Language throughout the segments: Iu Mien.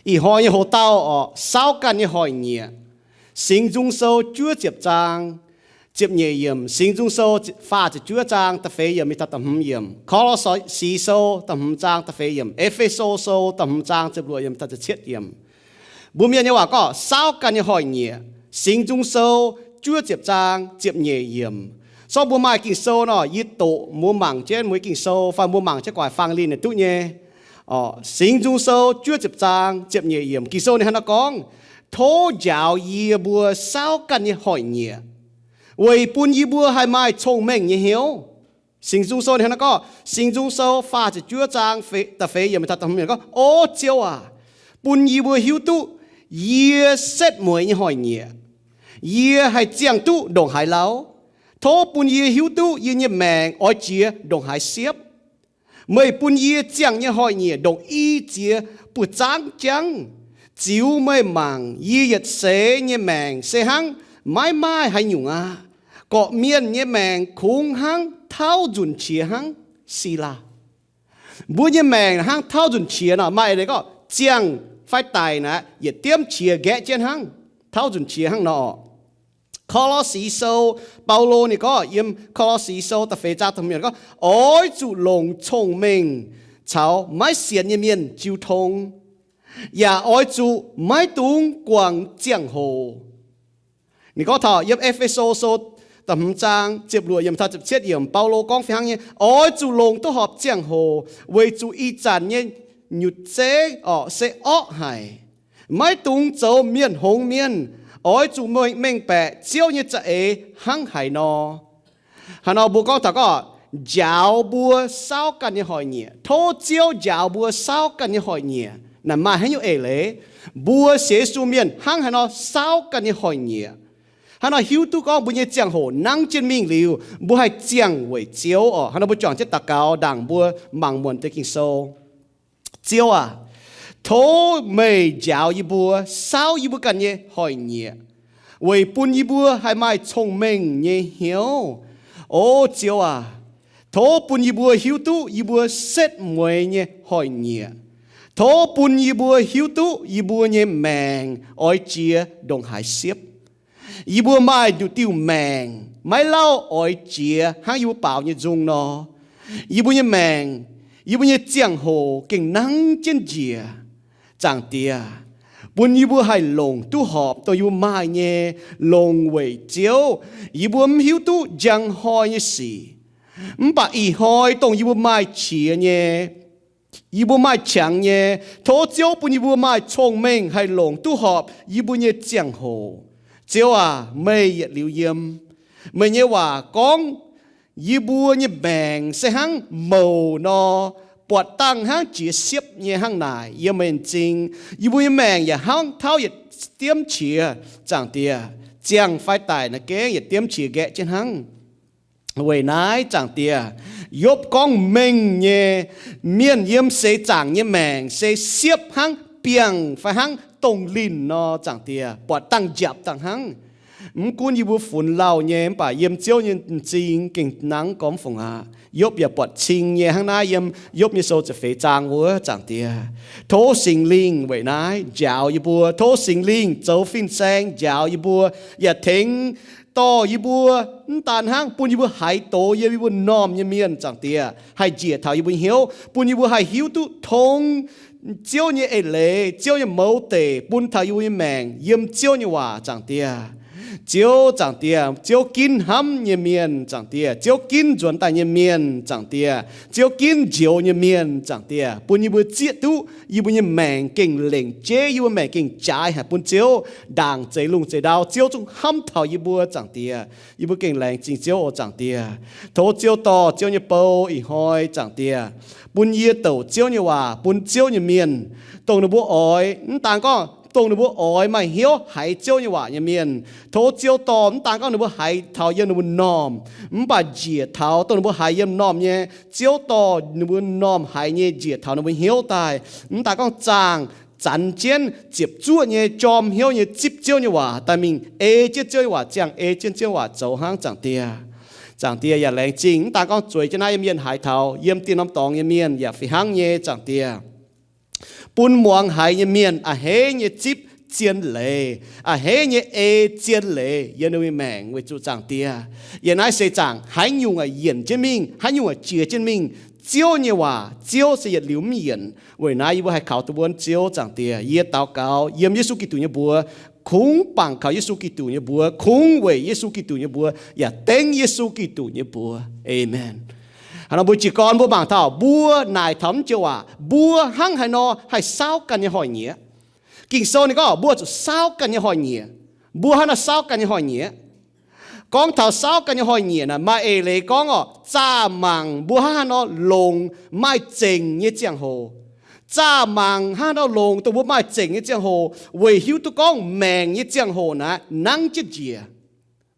ih hnoi nyei hoc-dauh orqc, Saauv Ganh Nyei Hoic-Nyieqc. Singx Nzung Sou juov ziepc zaang ziepc nyeic yiemc. Singx Nzung Sou faah ziepc juov zaang da'feix yiemc mingh taux da'hmz yiemc. Ko^lo^si Sou da'hmz zaang da'feix yiemc. E^fe^so Sou da'hmz zaang ziepc luoqc yiemc taux ziepc cietv yiemc. Mbuo Mienh nyei waac gorngv Saauv Ganh Nyei Hoic-Nyieqc. Singx Nzung Sou juov ziepc zaang ziepc nyeic yiemc. Sorng mbuo maaih Ging-Sou nor, yie doqc mbuo mangc jienv mbuo Ging-Sou fai mbuo mangc jienv guaax faang linh naaic duqv nyei. Singx Nzung Sou juov ziepc zaang ziepc nyeic yiemc, Ging-Sou ninh hnangv naaiv gorngv, Tov njaaux yie mbuo saauv ganh nyei hoic-nyieqc, weic bun yie mbuo haih maaih cong-mengh nyei hnyouv. Singx Nzung Sou ninh hnangv naaiv gorngv, Singx Nzung Sou faah ziepc juov zaang da'feix yiemc gorngv, O Ziouv aac, bun yie mbuo hiuv duqv yie setv mueiz nyei hoic-nyieqc. Yie haih ziangh duqv ndongc haaix lauh? Tov bun yie hiuv duqv yie nyei maengc oix jiex ndongc haaix siepv. Meih bun yie ziangh nyei hoic-nyieqc ndongc i ziex buoz-zaangv jangv. Ziux meih mangc, yie yietc seix nyei maengc se hnangv maiv maaih haaix nyungc aqv. Gorqv-mienh nyei maengc kungx hnangv tauv nzunc qiex hnangv. Silaa. Mbuo nyei maengc hnangv tauv nzunc qiex nor, maaih eix leiz gorngv ziangh fai daic naaic yietc diemv qiex nqaeqv jienv hnangv, tauv nzunc qiex hnangv nor. Ko^lo^si Sou, Baulo ninh gorngv yiem Ko^lo^si Sou da'feix zaang da'hmz yiemc gorngv, Oix zuqc longc cong-mengh caux maiv sienx nyei mienh jiu tong, yaac oix zuqc maiv dungx guangc ziangh hoc. Ninh gorngv taux yiem E^fe^so Sou da'hmz zaang ziepc luoqc yiemc taux ziepc cietv yiemc, Baulo gorngv fih hnangv nyei, Oix zuqc longc duqv horpc ziangh hoc, weic zuqc ih zanc nyei nyutc zeiv orqc se orqv haic. Maiv dungx zoux mienh hngongx mienh. Oix zuqc mengh baeqc Ziouv nyei za'eix hnangv haaix nor. Haaix nor mbuo gorngv taux gorngv njaaux mbuo saauv ganh nyei hoic-nyieqc, tov Ziouv njaaux mbuo saauv ganh nyei hoic-nyieqc, naaic maaih haaix nyungc eix leiz? Mbuo sienx Yesu mienh hnangv haaix nor saauv ganh nyei hoic-nyieqc? Hnangv nor hiuv duqv gorngv mbuo nyei ziangh hoc nangv jienv mingh liuz, mbuo haih ziangh weic Ziouv orqc? Hnangv nor mbuo juangc jienv daux gaux ndaangc mbuo mangc muonc deix Ging-Sou. Ziouv aac, tov meih njaaux yie mbuo, saauv yie mbuo ganh nyei hoic-nyieqc, weic bun yie mbuo haih maaih cong-mengh nyei hnyouv. O Ziouv aac, tov bun yie mbuo hiuv duqv yie mbuo setv mueiz nyei hoic-nyieqc. Tov bun yie mbuo hiuv duqv yie mbuo nyei maengc oix jiex ndongc haaix siepv. Yie mbuo maaih nduqc diuh maengc maiv lauh oix jiex hnangv yie mbuo baaux nyei nzung nor. Yie mbuo nyei maengc, yie mbuo nyei ziangh hoc gengh nangv jienv njiec. Zaangc Diex, bun yie mbuo haih longc duqv horpc dongh yie mbuo maaih nyei, longc weic Ziouv. Yie mbuo mv hiuv duqv njang hnoi nyei sic, mv baac ih hnoi dongh yie mbuo maaih qiex nyei, yie mbuo maaih qangx nyei, tov Ziouv bun yie mbuo maaih cong-mengh haih longc duqv horpc yie mbuo nyei ziangh hoc. Ziouv aac, meih yietc liuz yiem. Meih nyei waac gorngv, yie mbuo nyei maengc se hnangv mouc nor, buatc dangh hnangv jiex siepv nyei hnangv naaic yiem meih m'zing. Yie mbuo nyei maengc yaac hnangv tauv yietc diemv qiex, Zaangc Diex, ziangh fai daic naaic gengh yietc diemv qiex nqaeqv jienv hnangv. Weic naaiv, Zaangc Diex, Yopv gorngv mengh nyei, mienh yiem seix zaangc nyei maengc se siepv hnangv biangh fai hnangv dongh linh nor, Zaangc Diex, buatc dangh njapc dangh hnangv. Mv gunv yie mbuo funx lauh nyei, mv baac yiem Ziouv nyei m'zing gengh nangv gormx fungc aqv. Yopv yaac buatc cing nyei hnangv naaiv yiem Yopv nyei sou ziepc feix zaang wuov, Zaangc Diex. Tov Singx Lingh weic naaiv njaaux yie mbuo. Tov Singx Lingh zoux fin-saeng njaaux yie mbuo, yaac tengx dorh yie mbuo, mv daan hnangv bun yie mbuo haiz doz yiem yie mbuo m'normh nyei mienh, Zaangc Diex, haih njiec taux yie mbuo hnyouv, bun yie mbuo haih hiuv duqv tong Ziouv nyei eix leiz, Ziouv nyei mouz deic bun taux yie mbuo nyei maengc yiem Ziouv nyei waac, Zaangc Diex. Ziouv, Zaangc Diex, Ziouv ginv hnamv nyei mienh, Zaangc Diex, Ziouv ginv nzuonx daaih nyei mienh, Zaangc Diex, Ziouv ginv njoux nyei mienh, Zaangc Diex, bun yie mbuo zieqv duqv yie mbuo nyei maengc gengh lengc jeiv, yie mbuo maengc gengh jaaix haic bun Ziouv. Ndaangc zeix lungh zeix ndau, Ziouv zungv hnamv taux yie mbuo, Zaangc Diex. Yie mbuo gengh laengz zingh Ziouv oc, Zaangc Diex. Tov Ziouv dorh Ziouv nyei bou ih hnoi, Zaangc Diex, bun yie douc Ziouv nyei waac bun Ziouv nyei mienh, dongh ninh mbuo oix, mv daan gorngv dongh ninh mbuo oix maaih hnyouv haiz Ziouv nyei waac nyei mienh. Tov Ziouv dorh mv daan gorngv ninh mbuo haiz taux yiem ninh mbuo m'normh, mv baac njiec taux dongh ninh mbuo haiz yiem m'normh nyei. Ziouv dorh ninh mbuo m'normh haiz nyei njiec taux ninh mbuo hnyouv daaih, mv daan gorngv zaangh zanx jienv ziepc zuoqv nyei jorm hnyouv nyei zipv Ziouv nyei waac daaih mingh ei jienv Ziouv nyei waac, ziangh ei jienv Ziouv nyei waac zoux hnangv, Zaangc Diex. Zaangc Diex, yaac laengz zingh mv daan gorngv zueiz jienv naaiv yiem mienh haiz taux, yiem dieh norm dorngx nyei mienh yaac fih hnangv nyei, Zaangc Diex. bun muangx haiz nyei mienh a'hneiv nyei zipv zien leiz, a'hneiv nyei ei zien leiz yiem ninh mbuo maengc weic zuqc Zaangc Diex. Yiem naaiv seix zaangc haaix nyungc yienc jienv mingh, haaix nyungc jiex jienv mingh, Ziouv nyei waac, Ziouv se yietc liuz mv yienc. Weic naaiv yie mbuo haih kaux duqv wuonv Ziouv Zaangc Diex. Yie daux gaux yiem Yesu Giduc nyei mbuox, kungx bangc kaux Yesu Giduc nyei mbuox, kungx weic Yesu Giduc nyei mbuox, yaac dengv Yesu Giduc nyei mbuox. Aamen. Hnangv nor mbuo jiez gorn mbuo mangc taux mbuo naaic taux mv joux waac, mbuo hnangv haaix nor haih saauv ganh nyei hnoi-nyieqc. Ging-Sou ninh gorngv mbuo zuqc saauv ganh nyei hnoi-nyieqc. Mbuo hnangv nor saauv ganh nyei hnoi-nyieqc. Gorngv taux saauv ganh nyei hnoi-nyieqc naaic, maaih eix leiz gorngv orqc, zaah mangc mbuo hnangv haaix nor longc maaih zengc nyei ziangh hoc. Zaah mangc hnangv haaix nor longc dongh mbuo maaih zengc nyei ziangh hoc, weic hiuv duqv gorngv maengc nyei ziangh hoc naaiv nangv jienv njiec.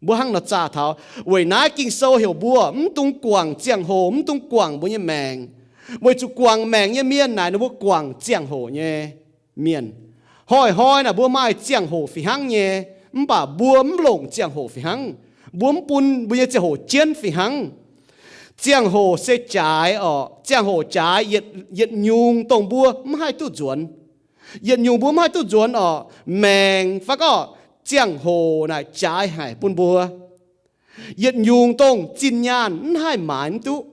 Mbuo hnangv nor zaah taux. Weic naaiv Ging-Sou heuc mbuo mv dungx guangc ziangh hoc, mv dungx guangc mbuo nyei maengc. Weic zuqc guangc maengc nyei mienh naaic ninh mbuo guangc ziangh hoc nyei mienh. Hnoi-hnoi naaic mbuo maaih ziangh hoc fih hnangv nyei, mv baac mbuo mv longc ziangh hoc fih hnangv. Mbuo mv bun mbuo nyei ziangh hoc jienv fih hnangv. Ziangh hoc se jaaix orqc. Ziangh hoc jaaix yietc, yietc nyungc dongh mbuo mv haih duqv nzuonx. Yietc nyungc mbuo mv haih duqv nzuonx orqc, maengc fai gorngv ziangh hoc naaic jaaix haic bun mbuo. Yietc nyungc dongh zinh nyaanh mv haih maaiz mv duqv.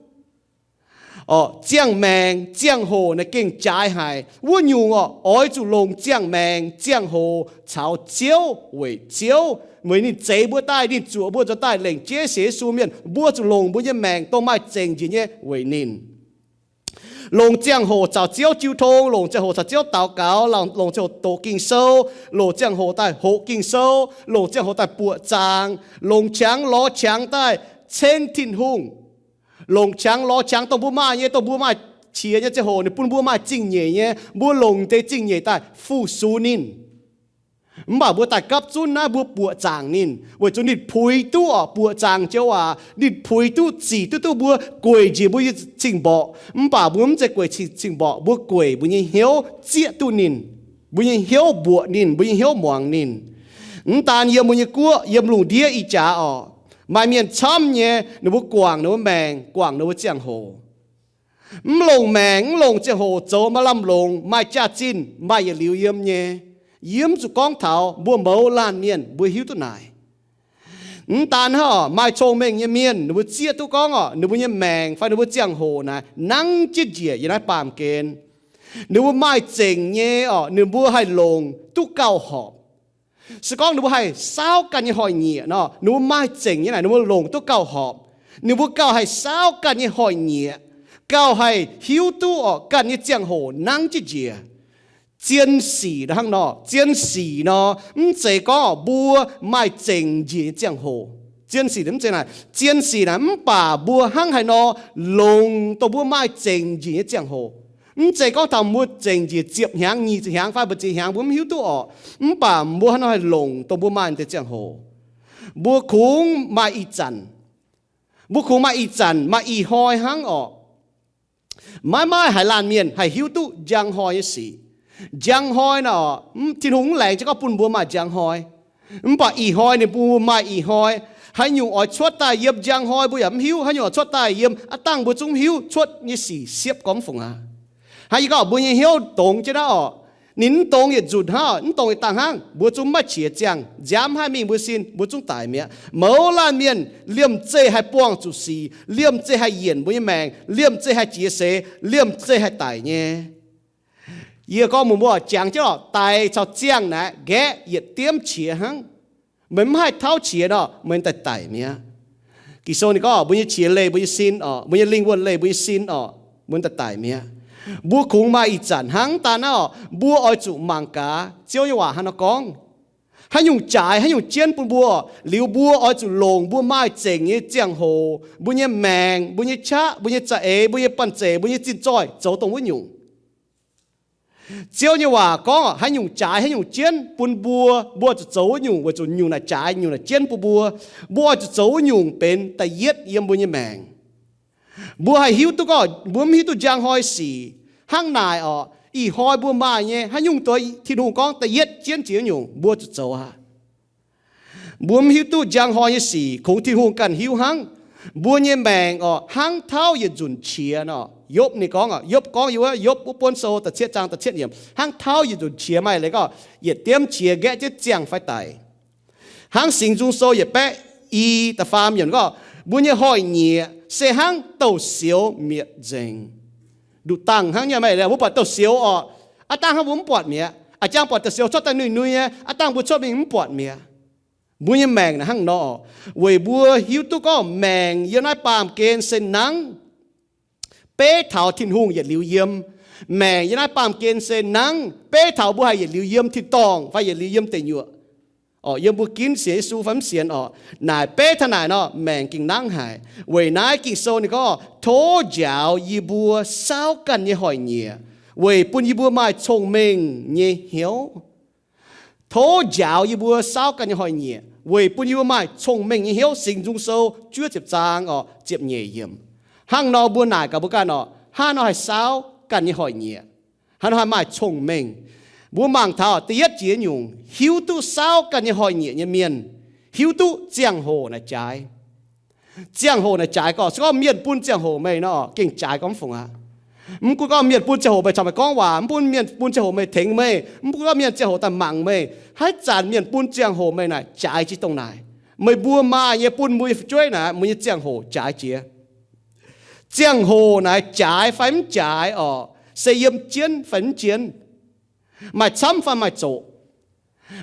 Orqc, ziangh maengc, ziangh hoc naaic gengh jaaix haic. Wuov nyungc orqc, oix zuqc longc ziangh maengc, ziangh hoc caux Ziouv, weic Ziouv, weic ninh zeix mbuo daaih, ninh zuoqc mbuo nzuonx daaih lengc jeiv sienx Yesu mienh, mbuo zuqc longc mbuo nyei maengc dongh maaih zengc njiec nyei weic ninh. Longc ziangh hoc caux Ziouv jiu tong, longc ziangh hoc caux Ziouv daux gaux, longc ziangh hoc doqc Ging-Sou, longc ziangh hoc daaih hoqc Ging-Sou, longc ziangh hoc daaih buoqc zaangc, longc qangx lorz qangx daaih ceng Tin-Hungh. Longc qangx lorz qangx dongh mbuo maaih nyei, dongh mbuo maaih qiex nyei ziangh hoc, ninh bun mbuo maaih zingh nyeic nyei, mbuo longc deix zingh nyeic daaih fu-sux ninh. Mv baac mbuo daaih gapv zunv naaiv mbuo buoqc zaangc ninh, weic zuqc ninh puix duqv orqc, buoqc zaangc joux waac, ninh puix duqv, zic duqv, duqv mbuo gueic njiec mbuo nyei cing-mborqc. Mv baac mbuo mv zeiz gueic cing-mborqc, mbuo gueic mbuo nyei hnyouv zieqv duqv ninh, mbuo nyei hnyouv mbuoqc ninh, mbuo nyei hnyouv muangx ninh. Mv daan yiem mbuo nyei guoqv, yiem lungh ndiev ih jaax orqc, maaih mienh camv nyei, ninh mbuo guangc ninh mbuo maengc, guangc ninh mbuo ziangh hoc. Mv longc maengc, mv longc ziangh hoc zoux maaih lamh longc, maaih jaax-zinh, maaih yietc liuz yiem nyei. Yie mv zuqc gorngv taux, mbuo mouz laanh mienh mbuo hiuv duqv naaic. Mv daan hnangv, maaih cong-mengh nyei mienh ninh mbuo zieqv duqv gorngv orqc, ninh mbuo nyei maengc fai ninh mbuo ziangh hoc naaic nangv jienv njiec yiem naaiv baamh gen. Ninh mbuo maaih zengc nyei orqc, ninh mbuo haih longc duqv gauh horpc. Se gorngv ninh mbuo haih saauv ganh nyei hnoi-nyieqc nor, ninh mbuo maaih zengc nyei naaic, ninh mbuo longc duqv gauh horpc. Ninh mbuo gauh haih saauv ganh nyei hnoi-nyieqc, gauh haih hiuv duqv orqc ganh nyei ziangh hoc nangv jienv njiec. Zien sic hnangv nor, zien sic nor, mv zeiz gorngv mbuo maaih zengc njiec nyei ziangh hoc. Zien sic mv zeiz naaic, zien sic naaic mv baac mbuo hnangv haaix nor longc dongh mbuo maaih zengc njiec nyei ziangh hoc. Mv zeiz gorngv taux mbuo zengc njiec ziepc hnyangx, nyic ziepc hnyangx fai mbu'ziex hnyangx mbuo mv hiuv duqv orqc. Mv baac mbuo hnangv haaix nor haih longc dongh mbuo maaih deix ziangh hoc. Mbuo kungx maaih ih zanc, mbuo kungx maaih ih zanc, maaih ih hnoi hnangv orqc. Maiv maaih haaix laanh mienh haih hiuv duqv njang hnoi nyei sic. Njang hnoi naaic orqc, Tin-Hungh mv laengz jienv gorngv bun mbuo maaih njang hnoi. Mv baac ih hnoi ninh bun mbuo maaih ih hnoi. Haaix nyungc oix cuotv daaih yiem njang hnoi mbuo yaac mv hiuv. Haaix nyungc oix cuotv daaih yiem a'dangh mbuo zungv mv hiuv. Cuotv nyei sic siepv gormx fungc aqv. Hnangv yie gorngv mbuo nyei hnyouv dongz jienv naaiv orqc, ninh mv dongz yietc nzunc hnangv, mv dongz yietc dangh hnangv, mbuo zungv maiv qiex ziangh, nziaamv haih mingh mbuo sin, mbuo zungv daic mi'aqv. Mouz laanh mienh liemh zeih haih buangh zuqc sic, liemh zeih haih yienc mbuo nyei maengc, liemh zeih haih jiex seix, liemh zeih haih daic nyei. Yie gorngv mbuox mbuo, jangx jienv orqc, daic caux ziangh naaiv nqaeqv yietc diemv qiex hnangv. Meih mv haih tauv qiex nor, meih daaih daic mi'aqv. Ging-Sou ninh gorngv mbuo nyei qiex leih mbuo nyei sin orqc, mbuo nyei lingh wuonh leih mbuo nyei sin orqc, mbuo daaih daic mi'aqv. Mbuo kungx maaih ih zanc hnangv daan naaiv orqc, mbuo oix zuqc mangc gaax Ziouv nyei waac hnangv nor gorngv. Haaix nyungc jaaix, haaix nyungc jienv bun mbuo, liuz mbuo oix zuqc longc mbuo maaih zengc nyei ziangh hoc, mbuo nyei maengc, mbuo nyei qaqv, mbuo nyei za'eix, mbuo nyei banh zeic, mbuo nyei zinh zoih zoux dongh wuov nyungc. Ziouv nyei waac gorngv haaix nyungc jaaix, haaix nyungc jienv bun mbuo, mbuo zuqc zoux wuov nyungc, weic zuqc nyungc naaic jaaix, nyungc naaic jienv bun mbuo. Mbuo oix zuqc zoux wuov nyungc benx da'yietv yiem mbuo nyei maengc. Mbuo haih hiuv duqv gorngv mbuo mv hiuv duqv njang hnoi sic. Hnangv naaic orqc, ih hnoi mbuo maaih nyei haaix nyungc doix Tin-Hungh gorngv da'yietv jienv jiex nyungc, mbuo zuqc zoux aqv. Mbuo mv hiuv duqv njang hnoi nyei sic, kungx Tin-Hungh ganh hiuv hnangv. Mbuo nyei maengc orqc, hnangv tauv yietc nzunc qiex nor. Yopv ninh gorngv, Yopv gorngv yiem wuov Yopv wuov buonv sou da'cietv zaang da'cietv yiemc, hnangv tauv yietc nzunc qiex maaih leiz gorngv yietc diemv qiex nqaeqv jienv ziangh fai daic. Hnangv Singx Nzung Sou yietc baeqv i da'faam yiemc gorngv, mbuo nyei hoic nyieqc se hnangv douh sioux mietc nzengc. Nduqc dangh hnangv nyei, maaih leiz mbuo buatc douh sioux orqc, aav dangh hnangv mbuo mv buatc mi'aqv, a'jangv buatc douh sioux cuotv daaih nui-nui nyei, aav dangh mbuo cuotv mingh mv buatc mi'aqv. Mbuo nyei maengc naaic hnangv nor, weic mbuo hiuv duqv gorngv maengc yiem naaiv baamh gen se nangv. Beiv taux Tin-Hungh yietc liuz yiem. Maengc yiem naaiv baamh gen se nangv beiv taux mbuo haih yietc liuz yiem tin-dorngh fai yietc liuz yiem deic nyuoqc. Yiem mbuo ginv sienx Yesu fai mv sienx orqc, naaic beiv taux naaic nor maengc gengh nangv haic. Weic naaiv Ging-Sou ninh gorngv, tov njaaux yie mbuo saauv ganh nyei hoic nyieqc, weic bun yie mbuo maaih cong-mengh nyei hnyouv. Tov njaaux yie mbuo saauv ganh nyei hoic nyieqc, weic bun yie mbuo maaih cong-mengh nyei hnyouv. Singx Nzung Sou juov ziepc zaang orqc, ziepc nyeic yiemc. Hnangv nor mbuo naaic gaax mbuo ganh orqc, hnangv nor haih saauv ganh nyei hoic nyieqc, hnangv nor haih maaih cong-mengh. Mbuo mangc taux da'yietv jiex nyungc, hiuv duqv saauv ganh nyei hoic nyieqc nyei mienh hiuv duqv ziangh hoc naaic jaaix. Ziangh hoc naaic jaaix gorqv, se gorngv mienh bun ziangh hoc meih nor, gengh jaaix gorngv mv fungc aqv. Mv gunv gorngv mienh bun ziangh hoc meih caux meih gorngv waac, mv bun mienh bun ziangh hoc meih tengx meih, mv gunv gorngv mienh ziangh hoc daaih mangc meih, haaix zanc mienh bun ziangh hoc meih naaic jaaix jienv dongh naaic. Meih mbuo maaih nyei bun mbuo nyei fu'jueiv naaic, mbuo nyei ziangh hoc jaaix jiex. Ziangh hoc naaic jaaix fai mv jaaix orqc, se yiem jienv fai mv jienv, maaih camv fai maaih zoqc.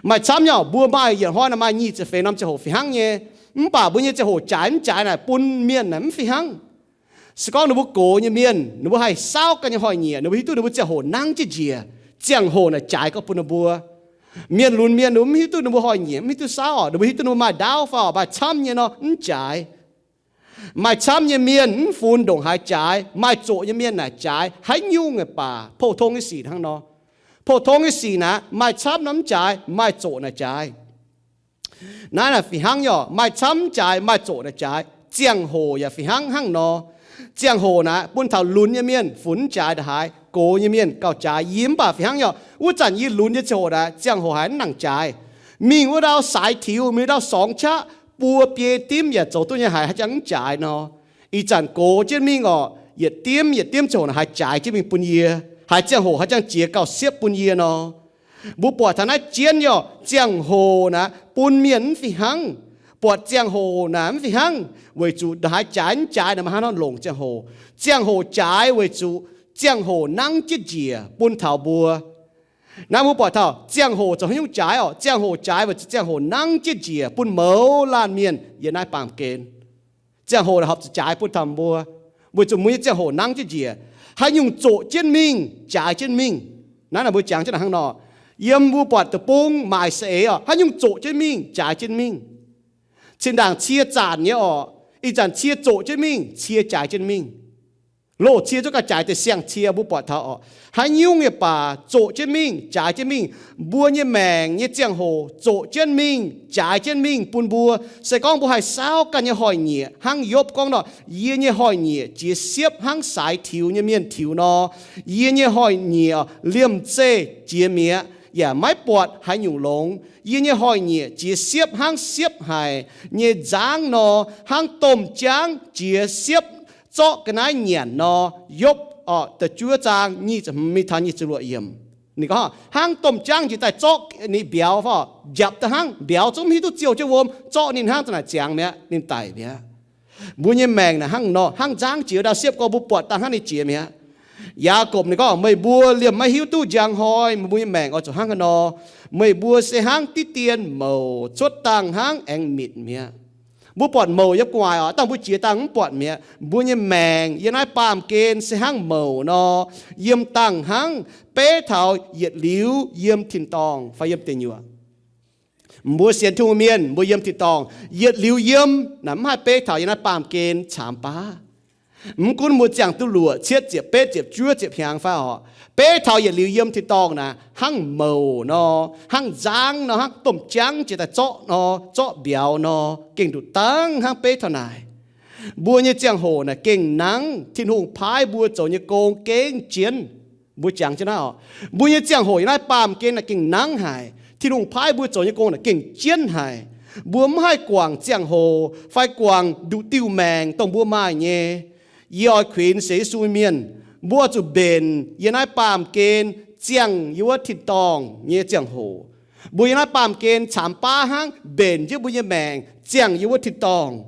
Maaih camv nyei orqc, mbuo maaih yietc hnoi naaic maaih nyic ziepc feix norm ziangh hoc fih hnangv nyei. Mv baac mbuo nyei ziangh hoc jaaix mv jaaix naaic bun mienh naaic mv fih hnangv. Se gorngv ninh mbuo gox nyei mienh, ninh mbuo haih saauv ganh nyei hoic nyieqc, ninh mbuo hiuv duqv ninh mbuo ziangh hoc nangv jienv njiec, ziangh hoc naaic jaaix gorngv bun ninh mbuo. Mienh lunx mienh ninh mbuo mv hiuv duqv ninh mbuo hoic nyieqc, mv hiuv duqv saauv orqc, ninh mbuo hiuv duqv ninh mbuo maaih ndaauv fai orqc, maaih camv nyei nor mv jaaix. Maaih camv nyei mienh mv funx ndongc haaix jaaix, maaih zoqc nyei mienh naaic jaaix haaix nyungc baac, pou-tong nyei sic hnangv nor. Pou-tong nyei sic naaic maaih camv nor mv jaaix, maaih zoqc naaic jaaix. Naaiv naaic fih hnangv nyei orqc, maaih camv mv jaaix, maaih zoqc naaic jaaix. Ziangh hoc yaac fih hnangv hnangv nor. Ziangh hoc naaic bun taux lunx nyei mienh funx mv jaaix ndongc haaix, gox nyei mienh gauh jaaix. Yie mv baac fih hnangv nyei orqc, wuov zanc yie lunx nyei ziangh hoc naaic, ziangh hoc haiz mv nangc jaaix. Mingh wuov ndau saaix tiux, mingh ndau sorngx qaqv, buo biei dimv yaac zoux duqv nyei haiz haaix jangx mv jaaix nor. Ih zanc gox jienv mingh orqc, yietc dimv yietc dimv ziangh hoc naaic haiz jaaix jienv mingh bun yie, haiz ziangh hoc haaix jangx jiex gauh siepv bun yie nor. Mbuo buatc taux naaiv jienv nyei orqc, ziangh hoc naaic bun mienh mv fih hnangv. Buatc ziangh hoc naaic mv fih hnangv weic zuqc ndongc haaix jaaix mv jaaix naaic maaih hnangv nor longc ziangh hoc. Ziangh hoc jaaix weic zuqc ziangh hoc nangv jienv njiec bun taux mbuo. Naaiv mbuo buatc taux ziangh hoc zoux haaix nyungc jaaix orqc, ziangh hoc jaaix weic zuqc ziangh hoc nangv jienv njiec bun mouz laanh mienh yiem naaiv baamh gen. Ziangh hoc naaic horpc zuqc jaaix bun taux mbuo, weic zuqc mbuo nyei ziangh hoc nangv jienv njiec. Haaix nyungc zoqc jienv mingh, jaaix jienv mingh. Naaiv naaic mbuo jangx jienv naaic hnangv nor, yiem mbuo buatc deic-bung maaic saeng-eix orqc, haaix nyungc zoqc jienv mingh, jaaix jienv mingh. Zinh ndaangc cie zaanc nyei orqc, ih zanc cie zoqc jienv mingh, cie jaaix jienv mingh. Loz-cie zungv gauh jaaix deix siang-cie mbuo buatc taux orqc. Haaix nyungc yaac baac zoqc jienv mingh, jaaix jienv mingh. Mbuo nyei maengc nyei ziangh hoc zoqc jienv mingh, jaaix jienv mingh bun mbuo. Se gorngv mbuo haih saauv ganh nyei hoic nyieqc hnangv Yopv gorngv nor, yie nyei hoic nyieqc jiex siepv hnangv saaix tiux nyei mienh tiux nor. Yie nyei hoic nyieqc liemh zeih jiex mi'aqv, yaac maiv buatc haaix nyungc longx. Yie nyei hoic nyieqc jiex siepv hnangv siepv haic nyei nzangv nor, hnangv domh jaangv jiex siepv zorqv ga'naaiv nyanc nor. Yopv da'juov zaang nyic ziepc hmz mingh taux nyic ziepc luoqc yiemc. Ninh gorngv hnangv domh jaangv jiex daaih zorqv ninh mbiauz fai njapc daaih hnangv, mbiauz zungv mv hiuv duqv ziouh jienv wuom, zorqv ninh hnangv za'naaic ziangx mi'aqv, ninh daic mi'aqv. Mbuo nyei maengc naaic hnangv nor, hnangv nzangv jiex ndau siepv gorx, mbuo buatc daaih hnangv ninh jiex mi'aqv. Yaagorpc ninh gorngv, meih mbuo liemh maiv hiuv duqv njang hnoi meih mbuo nyei maengc oix zuqc hnangv haaix nor. Meih mbuo se hnangv diqv dien mouc cuotv dangh hnangv aengx mitc mi'aqv. Mbuo buatc mouc yiem gu'nguaaic oc, dangh mbuo jiex dangh mv buatc mi'aqv. Mbuo nyei maengc yiem naaiv baamh gen se hnangv mouc nor, yiem dangh hnangv, beiv taux yietc liuz yiem tin-dorngh fai yiem deic nyuoqc. Mbuo sienx Tin-Hungh mienh, mbuo yiem tin-dorngh yietc liuz yiem naaic, mv haih beiv taux yiem naaiv baamh gen caamx baav. Mv gunv mbuo ziangh duqv luoqc, cietv ziepc, betv ziepc, juov ziepc hnyangx fai oc, beiv taux yietc liuz yiem tin-dorngh naaic, hnangv mouc nor, hnangv nzangv nor, hnangv domh jaangv jiex daaih zorqv nor, zorqv mbiauz nor, gengh nduqc dangv hnangv beiv taux naaic. Mbuo nyei ziangh hoc naaic gengh nangv. Tin-Hungh paaiv mbuo zoux nyei gong gengh jienv. Mbuo jangx jienv naaiv oc, mbuo nyei ziangh hoc yiem naaiv baamh gen naaic gengh nangv haic. Tin-Hungh paaiv mbuo zoux nyei gong naaic gengh jienv haic. Mbuo mv haih guangc ziangh hoc fai guangc nduqc diuh maengc dongh mbuo maaih nyei. Yie oix kuinx sienx Yesu mienh, mbuo zuqc mbenc yiem naaiv baamh gen ziangh yiem wuov tin-dorngh nyei ziangh hoc. Mbuo yiem naaiv baamh gen caamx baav hnangv, mbenc jienv mbuo nyei maengc ziangh yiem wuov tin-dorngh.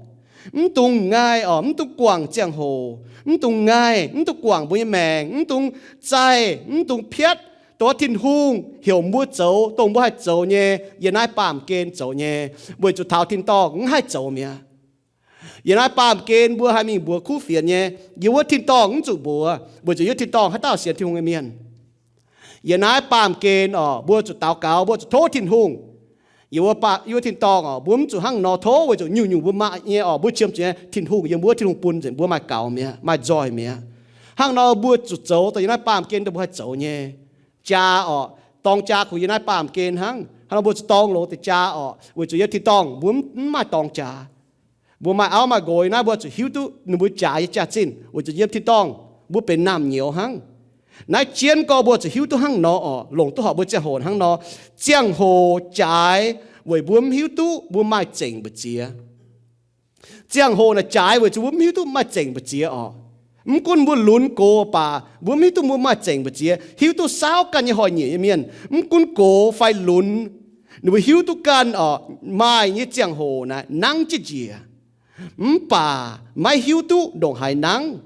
Mv dungx ngaih oc, mv dungx guangc ziangh hoc. Mv dungx ngaih, mv dungx guangc mbuo nyei maengc, mv dungx zaih, mv dungx piatv dongh Tin-Hungh heuc mbuo zoux, dongh mbuo haih zoux nyei, yiem naaiv baamh gen zoux nyei, weic zuqc taux tin-dorngh mv haih zoux mi'aqv. Yiem naaiv baamh gen mbuo haih mingh mbuox kuv fienx nyei, yiem wuov tin-dorngh mv zuqc mbuox, weic zuqc yiem tin-dorngh haaix dauh sienx Tin-Hungh nyei mienh. Yiem naaiv baamh gen oc, mbuo zuqc daux gaux, mbuo zuqc tov Tin-Hungh. Yiem wuov, yiem wuov tin-dorngh oc, mbuo mv zuqc hnangv nor tov, weic zuqc nyungc-nyungc mbuo maaih nyei oc, mbuo qiemx zuqc nyei Tin-Hungh yiem mbuo, Tin-Hungh bun nzengc, mbuo maaih gaux mi'aqv, maaih nzoih mi'aqv. Hnangv nor mbuo zuqc zoux dongh yiem naaiv baamh gen dongh mbuo haih zoux nyei. Jaa oc, dorng jaa kungx yiem naaiv baamh gen hnangv. Hnangv nor mbuo zuqc dorng longx deix jaa oc, weic zuqc yiem tin-dorngh mbuo mv maaih dorng jaa. Mbuo maaih auv maaih nqox yiem naaiv, mbuo zuqc hiuv duqv ninh mbuo jaax nyei jaax-zinh, weic zuqc yiem tin-dorngh mbuo benx naamh nyouz hnangv. Naaiv jienv gorngv mbuo zuqc hiuv duqv hnangv nor oc, longc duqv horpc mbuo ziangh hoc hnangv nor. Ziangh hoc jaaix weic mbuo mv hiuv duqv mbuo maaih zengc mbu'ziex. Ziangh hoc naaic jaaix weic zuqc mbuo mv hiuv duqv maaih zengc mbu'ziex oc. Mv gunv mbuo lunx gox baac mbuo mv hiuv duqv mbuo maaih zengc mbu'ziex, hiuv duqv saauv ganh nyei hnoi-nyieqc nyei mienh, mv gunv gox fai lunx, ninh mbuo hiuv duqv ganh oc, maaih nyei ziangh hoc naaic nangv jienv njiec. Mv baac maiv hiuv duqv ndongc haaix nangv.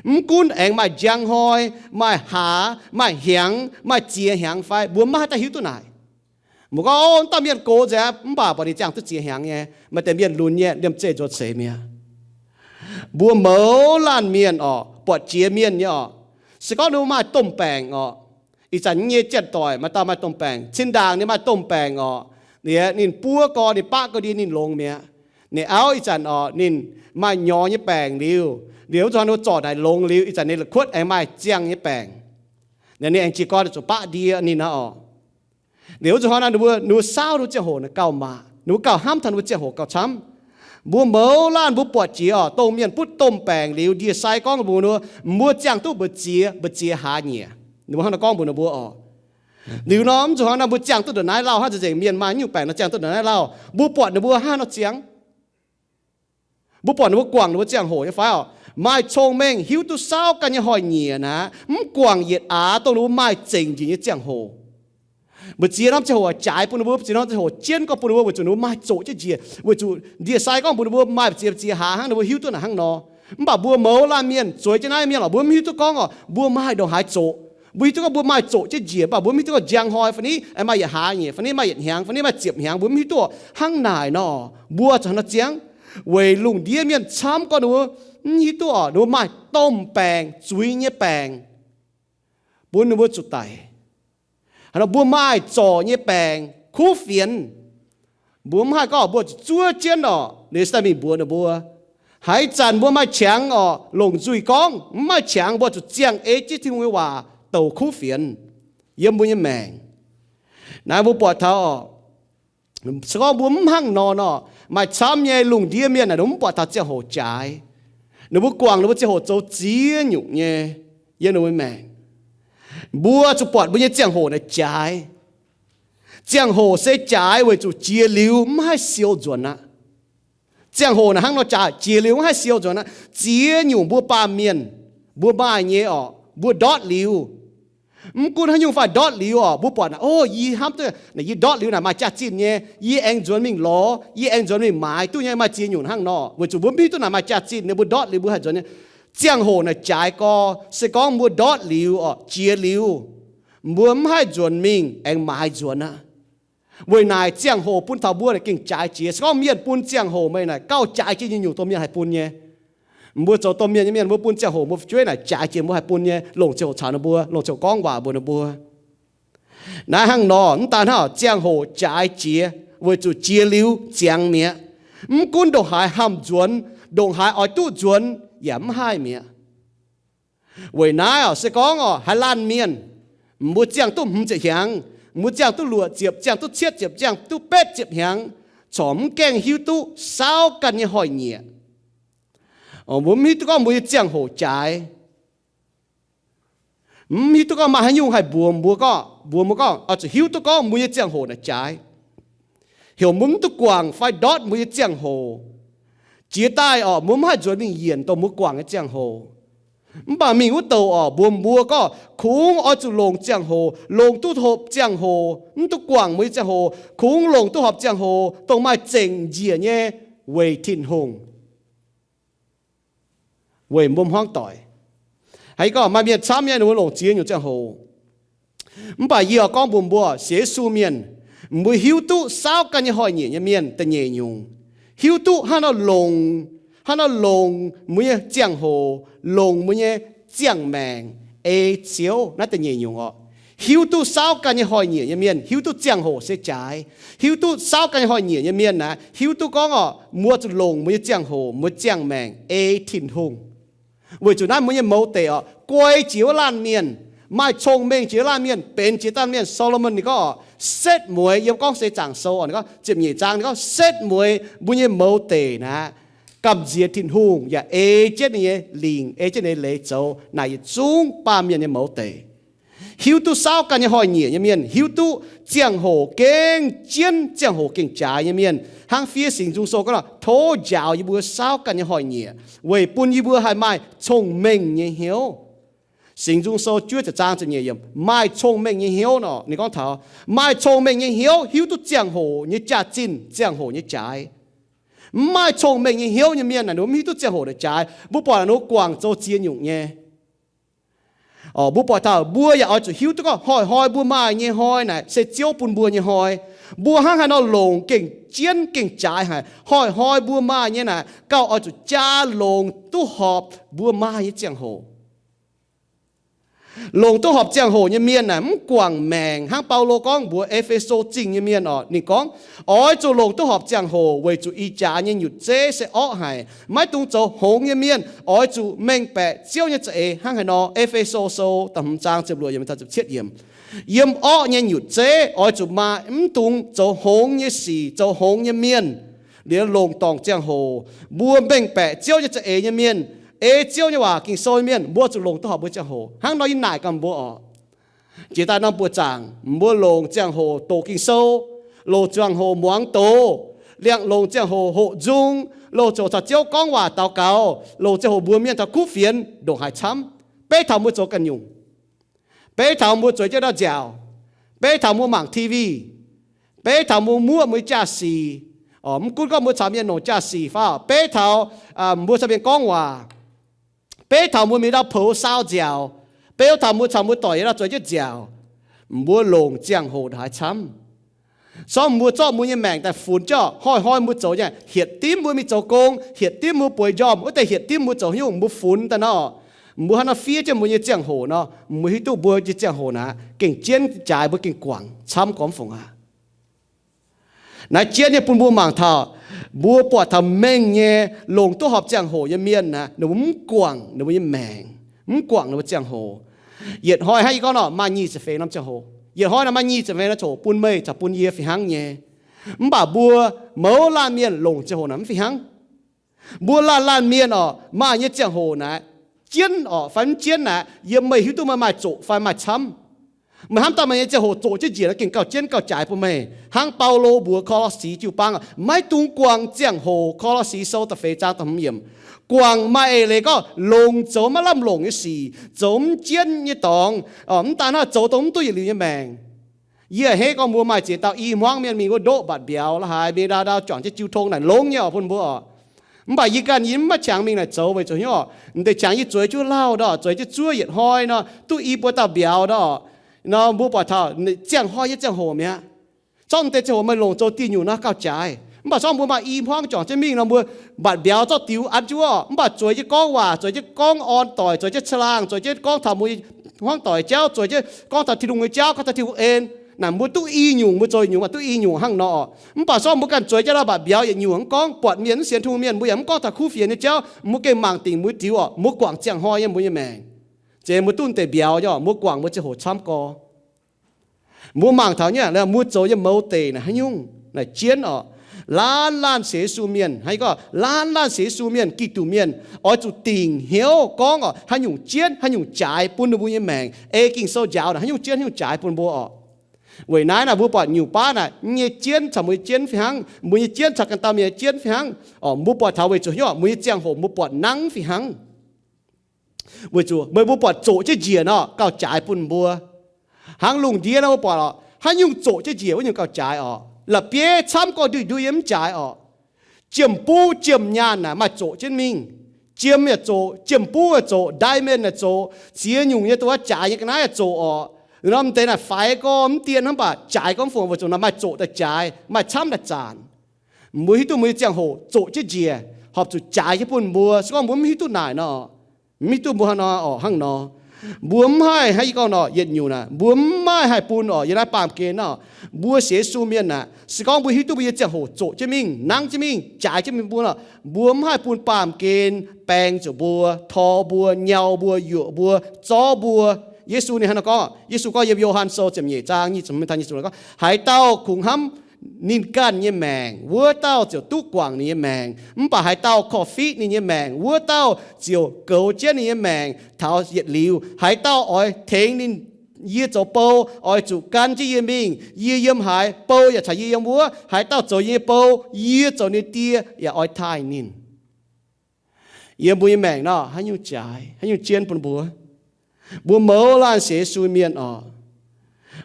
Mv gunv aengx maaih njang hnoi, maaih hlaax, maaih hnyangx, maaih ziex hnyangx fai, mbuo maiv haih daaih hiuv duqv naaic. Mbuo gorngv, O, wuov dauh mienh gox nzengc aqv, mv baac buatc ninh ziangh duqv ziex hnyangx nyei. Maaih deix mienh lunx nyei, liemh zeih nzuonx seix mi'aqv. Mbuo mouz laanh mienh oc, buatc jiex mienh nyei oc, se gorngv ninh mbuo maaih domh baengc oc, ih zanc nyei janx-doic maaih dauh maaih domh baengc, cin-ndaangc ninh maaih domh baengc oc, ninh buov gorx, ninh baqv ga'ndiev ninh longx mi'aqv. Ninh auv ih zanc oc, ninh maaih nyorx nyei baengc liuz, liuz wuov zuqc hnoi ninh mbuo zorc naaic longx liuz, ih zanc ninh la'kuotv aengx maaih ziangh nyei baengc. Ninh aengx jiez gorn zuqc baqv ndie ninh aqv oc. Liuz wuov zuqc hnoi naaic ninh mbuo, ninh mbuo saauv ninh mbuo ziangh hoc naaic gauh maac, ninh mbuo gauh hnamv taux ninh mbuo ziangh hoc gauh camv. Mbuo mouz laanh mbuo buatc jiex oc, dongh mienh butv domh baengc liuz ndie-sai gorngv mbuox ninh mbuo, mbuo ziangh duqv mbu'ziex, mbu'ziex hlaax nyieqc. Ninh mbuo hnangv nor gorngv mbuox ninh mbuo oc. Liuz nor mv zuqc hnoi naaic mbuo ziangh duqv ndongc naaiv lauh hnangv, nzengc mienh maaih nyungc baengc nor ziangh duqv ndongc naaiv lauh, mbuo buatc ninh mbuo hnangv nor ziangx. Mbuo buatc ninh mbuo guangc ninh mbuo ziangh hoc nyei fai oc? Maaih cong-mengh hiuv duqv saauv ganh nyei hnoi-nyieqc naaic, mv guangc yietc aax dongh ninh mbuo maaih zengc njiec nyei ziangh hoc. Mbu'ziex norm ziangh hoc jaaix bun ninh mbuo, mbu'ziex norm ziangh hoc jienv gorngv bun ninh mbuo, weic zuqc ninh mbuo maaih zoqc jienv njiec, weic zuqc ndie-sai gorngv mbuox ninh mbuo maaih mbu'ziex, mbu'ziex hlaax hnangv, ninh mbuo hiuv duqv naaic hnangv nor. Mv baac mbuo mouz laanh mienh, zueiz jienv naaiv mienh oc, mbuo mv hiuv duqv gorngv oc, mbuo maaih ndongc haaix zoqc. Mbuo hiuv duqv gorngv mbuo maaih zoqc jienv njiec, mv baac mbuo mv hiuv duqv gorngv njang hnoi fai ni aengx maaih yietc hlaax nyieqc fai ni maaih yietc hnyangx fai ni maaih ziepc hnyangx, mbuo mv hiuv duqv oc. Hnangv naaic nor, mbuo zuqc hnangv nor ziangx. Weic lungh ndiev mienh camv gorngv ninh mbuo mv hiuv duqv oc, ninh mbuo maaih domh baengc, zuiz nyei baengc, bun ninh mbuo zuqc daic. Hnangv nor mbuo maaih zorc nyei baengc, kuv fienx. Mbuo mv haih gorngv mbuo zuqc zuov jienv oc, ninh se daaih mingh mbuox ninh mbuo. Haaix zanc mbuo maaih qangx oc, longc nzuih gorngv, mv maaih qangx mbuo zuqc ziangh ei jienv Tin-Hungh nyei waac douc kuv fienx yiem mbuo nyei maengc. Naaiv mbuo buatc taux oc, se gorngv mbuo mv hnangv nor nor, maaih camv nyei lungh ndiev mienh naaic ninh mbuo mv buatc taux ziangh hoc jaaix. Ninh mbuo guangc ninh mbuo ziangh hoc zoux ziex nyungc nyei yiem ninh mbuo maengc. Mbuo zuqc buatc mbuo nyei ziangh hoc naaic jaaix. Ziangh hoc se jaaix weic zuqc jiex liuz mv haih siou nzuonx aqv. Ziangh hoc naaic hnangv nor jaaix, jiex liuz mv haih siou nzuonx aqv. Ziex nyungc mbuo baamh mienh, mbuo maaih nyei oc, mbuo ndortv liuz. Mv gunv haaix nyungc fai ndortv liuz oc, mbuo buatc naaic, o, yie hnamv duqv naaic yie ndortv liuz naaic maaih jaax-zinh nyei, yie aengx nzuonx mingh lorz, yie aengx nzuonx mingh maaiz duqv nyei, maaih ziex nyungc hnangv nor. Weic zuqc mbuo mv hiuv duqv naaic maaih jaax-zinh nyei, mbuo ndortv liuz mbuo haih nzuonx nyei. Ziangh hoc naaic jaaix gorx, se gorngv mbuo ndortv liuz oc, jiex liuz, mbuo mv haih nzuonx mingh aengx maaiz nzuonx aqv. Weic naaic ziangh hoc bun taux mbuo naaic gengh jaaix jiex. Se gorngv mienh bun ziangh hoc meih naaic gauh jaaix jiex nyei nyungc dongh mienh haih bun nyei. Mbuo zoux domh mienh nyei mienh, mbuo bun ziangh hoc mbuo fu'jueiv naaic jaaix jiex mbuo haih bun nyei, longc ziangh hoc caux ninh mbuo, longc ziangh hoc gorngv waac mbuox ninh mbuo. Naaiv hnangv nor, mv daan hnangv ziangh hoc jaaix jiex weic zuqc jiex liuz ziangx mi'aqv. Mv gunv ndongc haaix hamh nzuonx, ndongc haaix oix duqv nzuonx yaac mv haih mi'aqv. Weic naaiv oc, se gorngv oc, haaix laanh mienh, mbuo ziangh duqv hmz ziepc hnyangx, mbuo ziangh duqv luoqc ziepc, ziangh duqv cietv ziepc, ziangh duqv betv ziepc hnyangx, corc mv gaengh hiuv duqv saauv ganh nyei hnoi-nyieqc. Mbuo mv hiuv duqv gorngv mbuo nyei ziangh hoc jaaix. Mv hiuv duqv gorngv maaih haaix nyungc haih mbuox mbuo gorngv, mbuox mbuo gorngv, oix zuqc hiuv duqv gorngv mbuo nyei ziangh hoc naaic jaaix. Heuc mbuo mv duqv guangc fai ndortv mbuo nyei ziangh hoc. Jiex daaih oc, mbuo mv haih nzuonx mingh yienc dongh mbuo guangc nyei ziangh hoc. Mv baac mingh wuov douc orqc, mbuox mbuo gorngv kungx oix zuqc longc ziangh hoc, longc duqv horpc ziangh hoc, mv duqv guangc mbuo nyei ziangh hoc, kungx longc duqv horpc ziangh hoc dongh maaih zengc njiec nyei weic Tin-Hungh, weic mbuo hmuangv doic. Haiz gorngv maaih mienh camv nyei ninh mbuo longc ziex nyungc ziangh hoc. Mv baac yie oix gorngv mbuox mbuo, sienx Yesu mienh, mbuo hiuv duqv saauv ganh nyei hnoi-nyieqc nyei mienh da'nyeic nyungc, hiuv duqv hnangv nor longc, hnangv nor longc mbuo nyei ziangh hoc, longc mbuo nyei ziangh maengc ei Ziouv, naaiv da'nyeic nyungc orqc. Hiuv duqv saauv ganh nyei hnoi-nyieqc nyei mienh hiuv duqv ziangh hoc se jaaix. Hiuv duqv saauv ganh nyei hnoi-nyieqc nyei mienh naaic hiuv duqv gorngv orqc, mbuo zuqc longc mbuo nyei ziangh hoc, mbuo ziangh maengc ei Tin-Hungh. Weic zuqc naaiv mbuo nyei mouz deic orqc, guai jiex wuov laanh mienh, maaih cong-mengh jiex wuov laanh mienh, benx jiex daaih mienh. Solomon ninh gorngv orqc, setv mueiz, yiem Gorngv Seix Zaangc Sou orqc, ninh gorngv ziepc nyeic zaang ninh gorngv setv mueiz mbuo nyei mouz deic naaic, gamh nziex Tin-Hungh yaac ei jienv ninh nyei lingc, ei jienv ninh nyei leiz zoux. Naaic yietc zungv baamh mienh nyei mouz deic. Hiuv duqv saauv ganh nyei hnoi-nyieqc nyei mienh, hiuv duqv ziangh hoc gengh jienv, ziangh hoc gengh jaaix nyei mienh, hnangv fiev Singx Nzung Sou gorngv, tov njaaux yie mbuo saauv ganh nyei hnoi-nyieqc weic bun yie mbuo haih maaih cong-mengh nyei hnyouv. Singx Nzung Sou juov ziepc zaang ziepc nyeic yiemc, maaih cong-mengh nyei hnyouv nor, ninh gorngv taux maaih cong-mengh nyei hnyouv hiuv duqv ziangh hoc nyei jaax-zinh, ziangh hoc nyei jaaix. Mv maaih cong-mengh nyei hnyouv nyei mienh naaic, ninh mbuo mv hiuv duqv ziangh hoc naaic jaaix. Mbuo buatc ninh mbuo guangc zoux ziex nyungc nyei. Mbuo buatc taux mbuo yaac oix zuqc hiuv duqv gorngv hnoi-hnoi mbuo maaih nyei hnoi naaic se Ziouv bun mbuo nyei hnoi. Mbuo hnangv haaix nor longc gengh jienv gengh jaaix haic. Hnoi-hnoi mbuo maaih nyei naaic gauh oix zuqc jaa longc duqv horpc mbuo maaih nyei ziangh hoc. Longc duqv horpc ziangh hoc nyei mienh naaic mv guangc maengc. Hnangv Baulo gorngv mbuox E^fe^so Zingh nyei mienh orqc, ninh gorngv, oix zuqc longc duqv horpc ziangh hoc weic zuqc ih jaax nyei nyutc zeiv se orqv haic. Maiv dungx zoux hngongx nyei mienh. Oix zuqc mengh baeqc Ziouv nyei za'eix hnangv haaix nor. E^fe^so Sou da'hmz zaang ziepc luoqc yiemc, ziepc cietv yiemc. Yiem orqv nyei nyutc zeiv oix zuqc maaih mv dungx zoux hngongx nyei sic, zoux hngongx nyei mienh. Liuz longc dorngc ziangh hoc, mbuo mengh baeqc Ziouv nyei za'eix nyei mienh, ei Ziouv nyei waac Ging-Sou nyei mienh, mbuo zuqc longc duqv horpc mbuo ziangh hoc. Hnangv nor yie naaic gaax mbuo orqc, jiex daaih norm buoz zaangc, mbuo longc ziangh hoc doqc Ging-Sou, longc ziangh hoc muangx doz, liangx longc ziangh hoc hoqc nzung, longc ziangh hoc caux Ziouv gorngv waac daux gaux, longc ziangh hoc mbuox mienh taux kuv fienx ndongc haaix camv. Beiv taux mbuo zoux ganh nyungc. Beiv taux mbuo zueiz jienv ndau nziaauc. Beiv taux mbuo mangc TV. Beiv taux mbuo muoqv mbuo nyei jaa-sic. Mv gunv gorngv mbuo caux mienh longc jaa-sic fai, beiv taux mbuo caux mienh gorngv waac. Beiv taux mbuo mingh ndau poux saau nziaauc. Beiv taux mbuo caux mbuo doic yiem ndau zueiz jienv nziaauc. Mbuo longc ziangh hoc ndongc haaix camv. Sorng mbuo zorqv mbuo nyei maengc daaih funx jienv, hnoi-hnoi mbuo zoux nyei, hietc dimv mbuo mingh zoux gong, hietc dimv mbuo bueix njormh, wuov deix hietc dimv mbuo zoux haaix nyungc mbuo funx daaih nor, mbuo hnangv nor fiev jienv mbuo nyei ziangh hoc nor, mbuo hiuv duqv mbuo nyei ziangh hoc naaic gengh jienv jaaix, mbuo gengh guangc camv gormx fungc aqv. Naaiv jienv nyei bun mbuo mangc taux, mbuo buatc taux mengh nyei longc duqv horpc ziangh hoc nyei mienh aeqv, ninh mbuo mv guangc ninh mbuo nyei maengc, mv guangc ninh mbuo ziangh hoc. Yietc hnoi hnangv yie gorngv nor, maaih nyic ziepc feix norm ziangh hoc. Yietc hnoi naaic maaih nyic ziepc feix norm ziangh hoc bun meih caux bun yie fih hnangv nyei. Mv baac mbuo mouz laanh mienh longc ziangh hoc naaic mv fih hnangv. Mbuo laanh laanh mienh orqc, maaih nyei ziangh hoc naaic jienv orqc fai mv jienv naaic, yiem meih hiuv duqv meih maaih zoqc fai maaih camv. Meih hnamv daaih meih nyei ziangh hoc zoqc jienv njiec nor gengh gauh jienv gauh jaaix bun meih. Hnangv Baulo mbuox Ko^lo^si jiu-baang, maiv dungx guangc ziangh hoc. Ko^lo^si Sou da'feix zaang da'hmz yiemc. Guangc maaih eix leiz gorngv longc zoux maiv lamh longc nyei sic, zoux mv jienv nyei dorngx, mv daaih hnangv zoux dongh mv duqv yietc liuz nyei maengc. Yie a'hneiv gorngv mbuo maaih ziex dauh i hmuangv mienh mingh wuov ndoqv mbatc mbiauz la'haaix, mingh ndau ndau juangc jienv jiu tong naaic longx nyei oc bun mbuo oc. Mv baac yie ganh yie mv maaih qangx mingh naaic zoux weic zuqc hnyouv, m'deix qangx yie zueiz jienv lauh ndau, zueiz jienv zuov yietc hnoi nor, duqv i buo dauh mbiauz ndau. Nor mbuo buatc taux ziangh hnoi nyei ziangh hoc mi'aqv. Zorqv m'deix ziangh hoc meih longc zoux diuh nyungc nor gauh jaaix. Mv baac zorqv mbuo maaih i hmuangv juangc jienv mingh nor, mbuo mbatc mbiauz zorqv diux an jienv wuov, mv baac zueiz jienv gorngv waac, zueiz jienv gorngv orn doic, zueiz jienv caangh laangh, zueiz jienv gorngv taux mbuo hmuangv doic jauv, zueiz jienv gorngv taux Tin-Hungh nyei jauv, gorngv taux Tin-Hungh en. Naaic mbuo duqv i nyungc, mbuo zoux nyungc maaih duqv i nyungc hnangv nor. Mv baac zorqv mbuo ganh zueiz jienv lauh mbatc mbiauz yietc nyungc mv gorngv, buatc mienh mv sienx Tin-Hungh mienh, mbuo yaac mv gorngv taux kuv fienx nyei jauv, mbuo gengh mangc dingc mbuo diux oc, mbuo guangc ziangh hnoi nyei mbuo nyei maengc. Zeiz mbuo duqv deix mbiauz nyei oc, mbuo guangc mbuo ziangh hoc camv gorx. Mbuo mangc taux nyei, mbuo zoux nyei mouz deic naaic haaix nyungc naaic jienv oc. Laanh laanh sienx Yesu mienh, hnangv yie gorngv, laanh laanh sienx Yesu mienh, Giduc mienh, oix zuqc dingc hnyouv gorngv oc, haaix nyungc jienv haaix nyungc jaaix bun ninh mbuo nyei maengc. Ei Ging-Sou njaaux naaic haaix nyungc jienv haaix nyungc jaaix bun mbuo oc. Weic naaiv naaic mbuo buatc nyungc baav naaic, nyei jienv caux mbuo nyei jienv fih hnangv, mbuo nyei jienv caux ganh dauh mienh nyei jienv fih hnangv. Mbuo buatc taux weic zuqc hnyouv mbuo nyei ziangh hoc mbuo buatc nangv fih hnangv. Weic zuqc meih mbuo buatc zoqc jienv njiec nor gauh jaaix bun mbuo. Hnangv lungh ndiev nor mbuo buatc oc, haaix nyungc zoqc jienv njiec wuov nyungc gauh jaaix oc. La'bieiv camv gorx nduih nduih yiem mv jaaix oc. Jiem-buv jiem-nyaanh naaic maaih zoqc jienv mingh. Jiem yaac zoqc, jiem-buv yaac zoqc, diamond yaac zoqc, ziex nyungc nyei dongh wuov jaaix nyei ga'naaiv yaac zoqc oc. Norm deix naaic faix gorx mv dien hnangv, mv baac jaaix gorx mv fungc, weic zuqc naaic maaih zoqc daaih jaaix, maaih camv daaih zaanc. Mbuo hiuv duqv mbuo nyei ziangh hoc zoqc jienv njiec, horpc zuqc jaaix jienv bun mbuo. Se gorngv mbuo mv hiuv duqv naaic nor, mv hiuv duqv mbuo hnangv nor oc, hnangv nor. Mbuo mv haih, hnangv yie gorngv nor, yietc nyungc naaic, mbuo mv maaih haih bun oc, yiem naaiv baamh gen nor, mbuo sienx Yesu mienh naaic, se gorngv mbuo hiuv duqv mbuo nyei ziangh hoc zoqc jienv mingh, nangv jienv mingh, jaaix jienv mingh mbuo nor, mbuo mv haih bun baamh gen baeng zuqc mbuo, tor mbuo, nyau mbuo, yuoqc mbuo, zorv mbuo. Yesu ninh hnangv nor gorngv, Yesu gorngv yiem Yo^han Sou ziepc nyeic zaang nyic ziepc hmz gorngv, haaix dauh kungx hnamv ninh ganh nyei maengc, wuov dauh ziouc duqv guangc ninh nyei maengc. Mv baac haaix dauh korv-fiqv ninh nyei maengc, wuov dauh ziouc goux jienv ninh nyei maengc taux yietc liuz. Haaix dauh oix tengx ninh, yie zoux bou, oix zuqc gan jienv yie mingh. Yie yiem haaix, bou yaac caux yie yiem wuov. Haaix dauh zoux yie nyei bou, yie zoux ninh nyei Die yaac oix taaih ninh. Yiem mbuo nyei maengc nor, haaix nyungc jaaix, haaix nyungc jienv bun mbuo? Mbuo mouz laanh sienx Yesu mienh oc,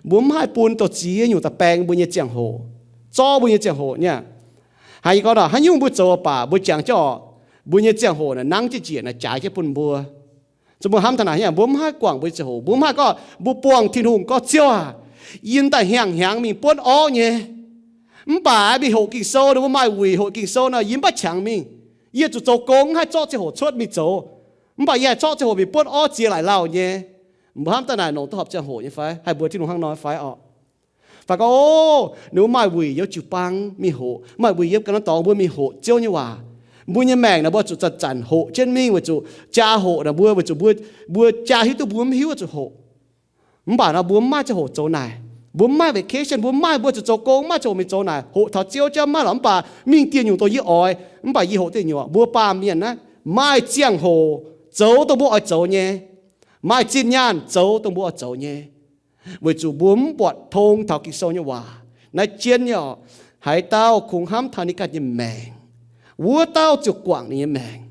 mbuo mv haih bun dongh ziex nyungc daaih baeng mbuo nyei ziangh hoc, zorv mbuo nyei ziangh hoc nyei. Hnangv yie gorngv nor, haaix nyungc mbuo zoux baac mbuo jangx jienv oc, mbuo nyei ziangh hoc naaic nangv jienv njiec naaic jaaix jienv bun mbuo. Zuqc mbuo hnamv taux naaic, mbuo mv haih guangc mbuo nyei ziangh hoc, mbuo mv haih gorngv mbuo buangh Tin-Hungh gorngv, Ziouv aac, yie daaih hnyangx-hnyangx mingh buonv orv nyei, mv baac mingh hoqc Ging-Sou, ninh mbuo maaih wuic hoqc Ging-Sou nor, yie mv baac qangx mingh. Yie zuqc zoux gong, mv haih zorqv ziangh hoc cuotv mingh zoux, mv baac yie haih zorqv ziangh hoc mingh buonv orv ziex laic lauh nyei. Mbuo hnamv daaih naaic longc duqv horpc ziangh hoc nyei fai? Haih mbuox Tin-Hungh hnangv nor fai oc? Fai gorngv, O, ninh mbuo maaih wuic yiem jiu-baang mingh hoqc, maaih wuic yiem ganh norm dorngx mbuo mingh hoqc Ziouv nyei waac. Mbuo nyei maengc naaic mbuo zuqc zanc-zanc hoqc jienv mingh weic zuqc jaa hoqc naaic mbuo, weic zuqc mbuo, mbuo jaa hiuv duqv mbuo mv hiuv zuqc hoqc. Mv baac nor mbuo mv maaih ziangh hoc zoux naaic. Mbuo mv maaih vacation, mbuo mv maaih, mbuo zuqc zoux gong, mv maaih ziangh hoc mingh zoux naaic. Hoqc taux Ziouv jauv maiv lorqc, mv baac mingh dieh nyungc dongh yie oix, mv baac yie hoqc dieh nyungc. Mbuo baamh mienh naaiv maaih ziangh hoc zoux dongh mbuo oix zoux nyei, maaih zinh nyaanh zoux dongh mbuo oix zoux nyei, weic zuqc mbuo mv buatc tong taux Ging-Sou nyei waac. Naaiv jienv nyei oc, haaix dauh kungx hnamv taux ninh ganh nyei maengc, wuov dauh ziouc guangc ninh nyei maengc.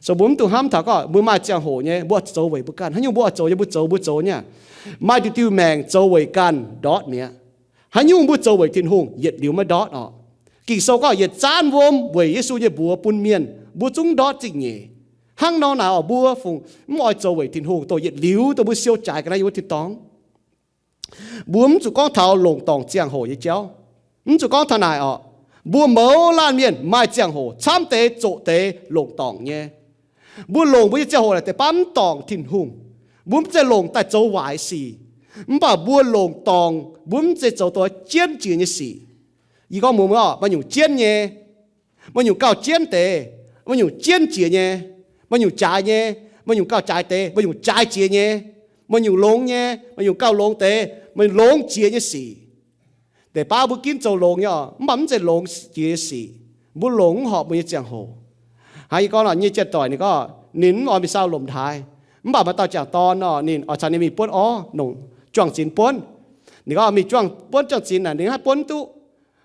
So mbuo mv dungx hnamv taux gorngv mbuo maaih ziangh hoc nyei, mbuo zoux weic mbuo ganh. Haaix nyungc mbuo oix zoux nyei, mbuo zoux, mbuo zoux nyei. Maaih diuh diuh maengc zoux weic ganh ndortv mi'aqv. Haaix nyungc mbuo zoux weic Tin-Hungh yietc liuz maiv ndortv oc. Ging-Sou gorngv yietc zaanv wuom weic Yesu nyei mbuox bun mienh, mbuo zungv ndortv zingh nyeic. Hnangv nor naaic oc, mbuo fungc mv oix zoux weic Tin-Hungh dongh yietc liuz dongh mbuo siou jaaix ga'naaiv yiem wuov tin-dorngh. Mbuo mv zuqc gorngv taux longc dorngc ziangh hoc nyei jauv. Mv zuqc gorngv taux naaic oc. Mbuo mouz laanh mienh maaih ziangh hoc camv deix zoqc deix longc dorngc nyei. Mbuo longc mbuo nyei ziangh hoc naaic deix baav mv dorngc Tin-Hungh. Mbuo mv zeiz longc daaih zoux waaic sic, mv baac mbuo longc dorngc, mbuo mv zeiz zoux dongh jienv jiex nyei sic. Yie gorngv mbuox mbuo oc, maaih nyungc jienv nyei, maaih nyungc gauh jienv deix, maaih nyungc jienv jiex nyei, maaih nyungc jaaix nyei, maaih nyungc gauh jaaix deix, maaih nyungc jaaix jiex nyei, maaih nyungc longx nyei, maaih nyungc gauh longx deix, maaih nyungc longx jiex nyei sic. Deix baav mbuo ginv zoux longx nyei oc, mv baac mv zeiz longx jiex nyei sic. Mbuo longc mv horpc mbuo nyei ziangh hoc. Hnangv yie gorngv nor, nyei jien doic ninh gorngv ninh mv oix mingh sau lomc haaix, mv baac maaih dauh jangc dorn nor, ninh oix caux ninh mingh buonv orv, longc juang-zinx buonv. Ninh gorngv mingh juang, buonv juang-zinx naaic ninh mv haih buonv duqv.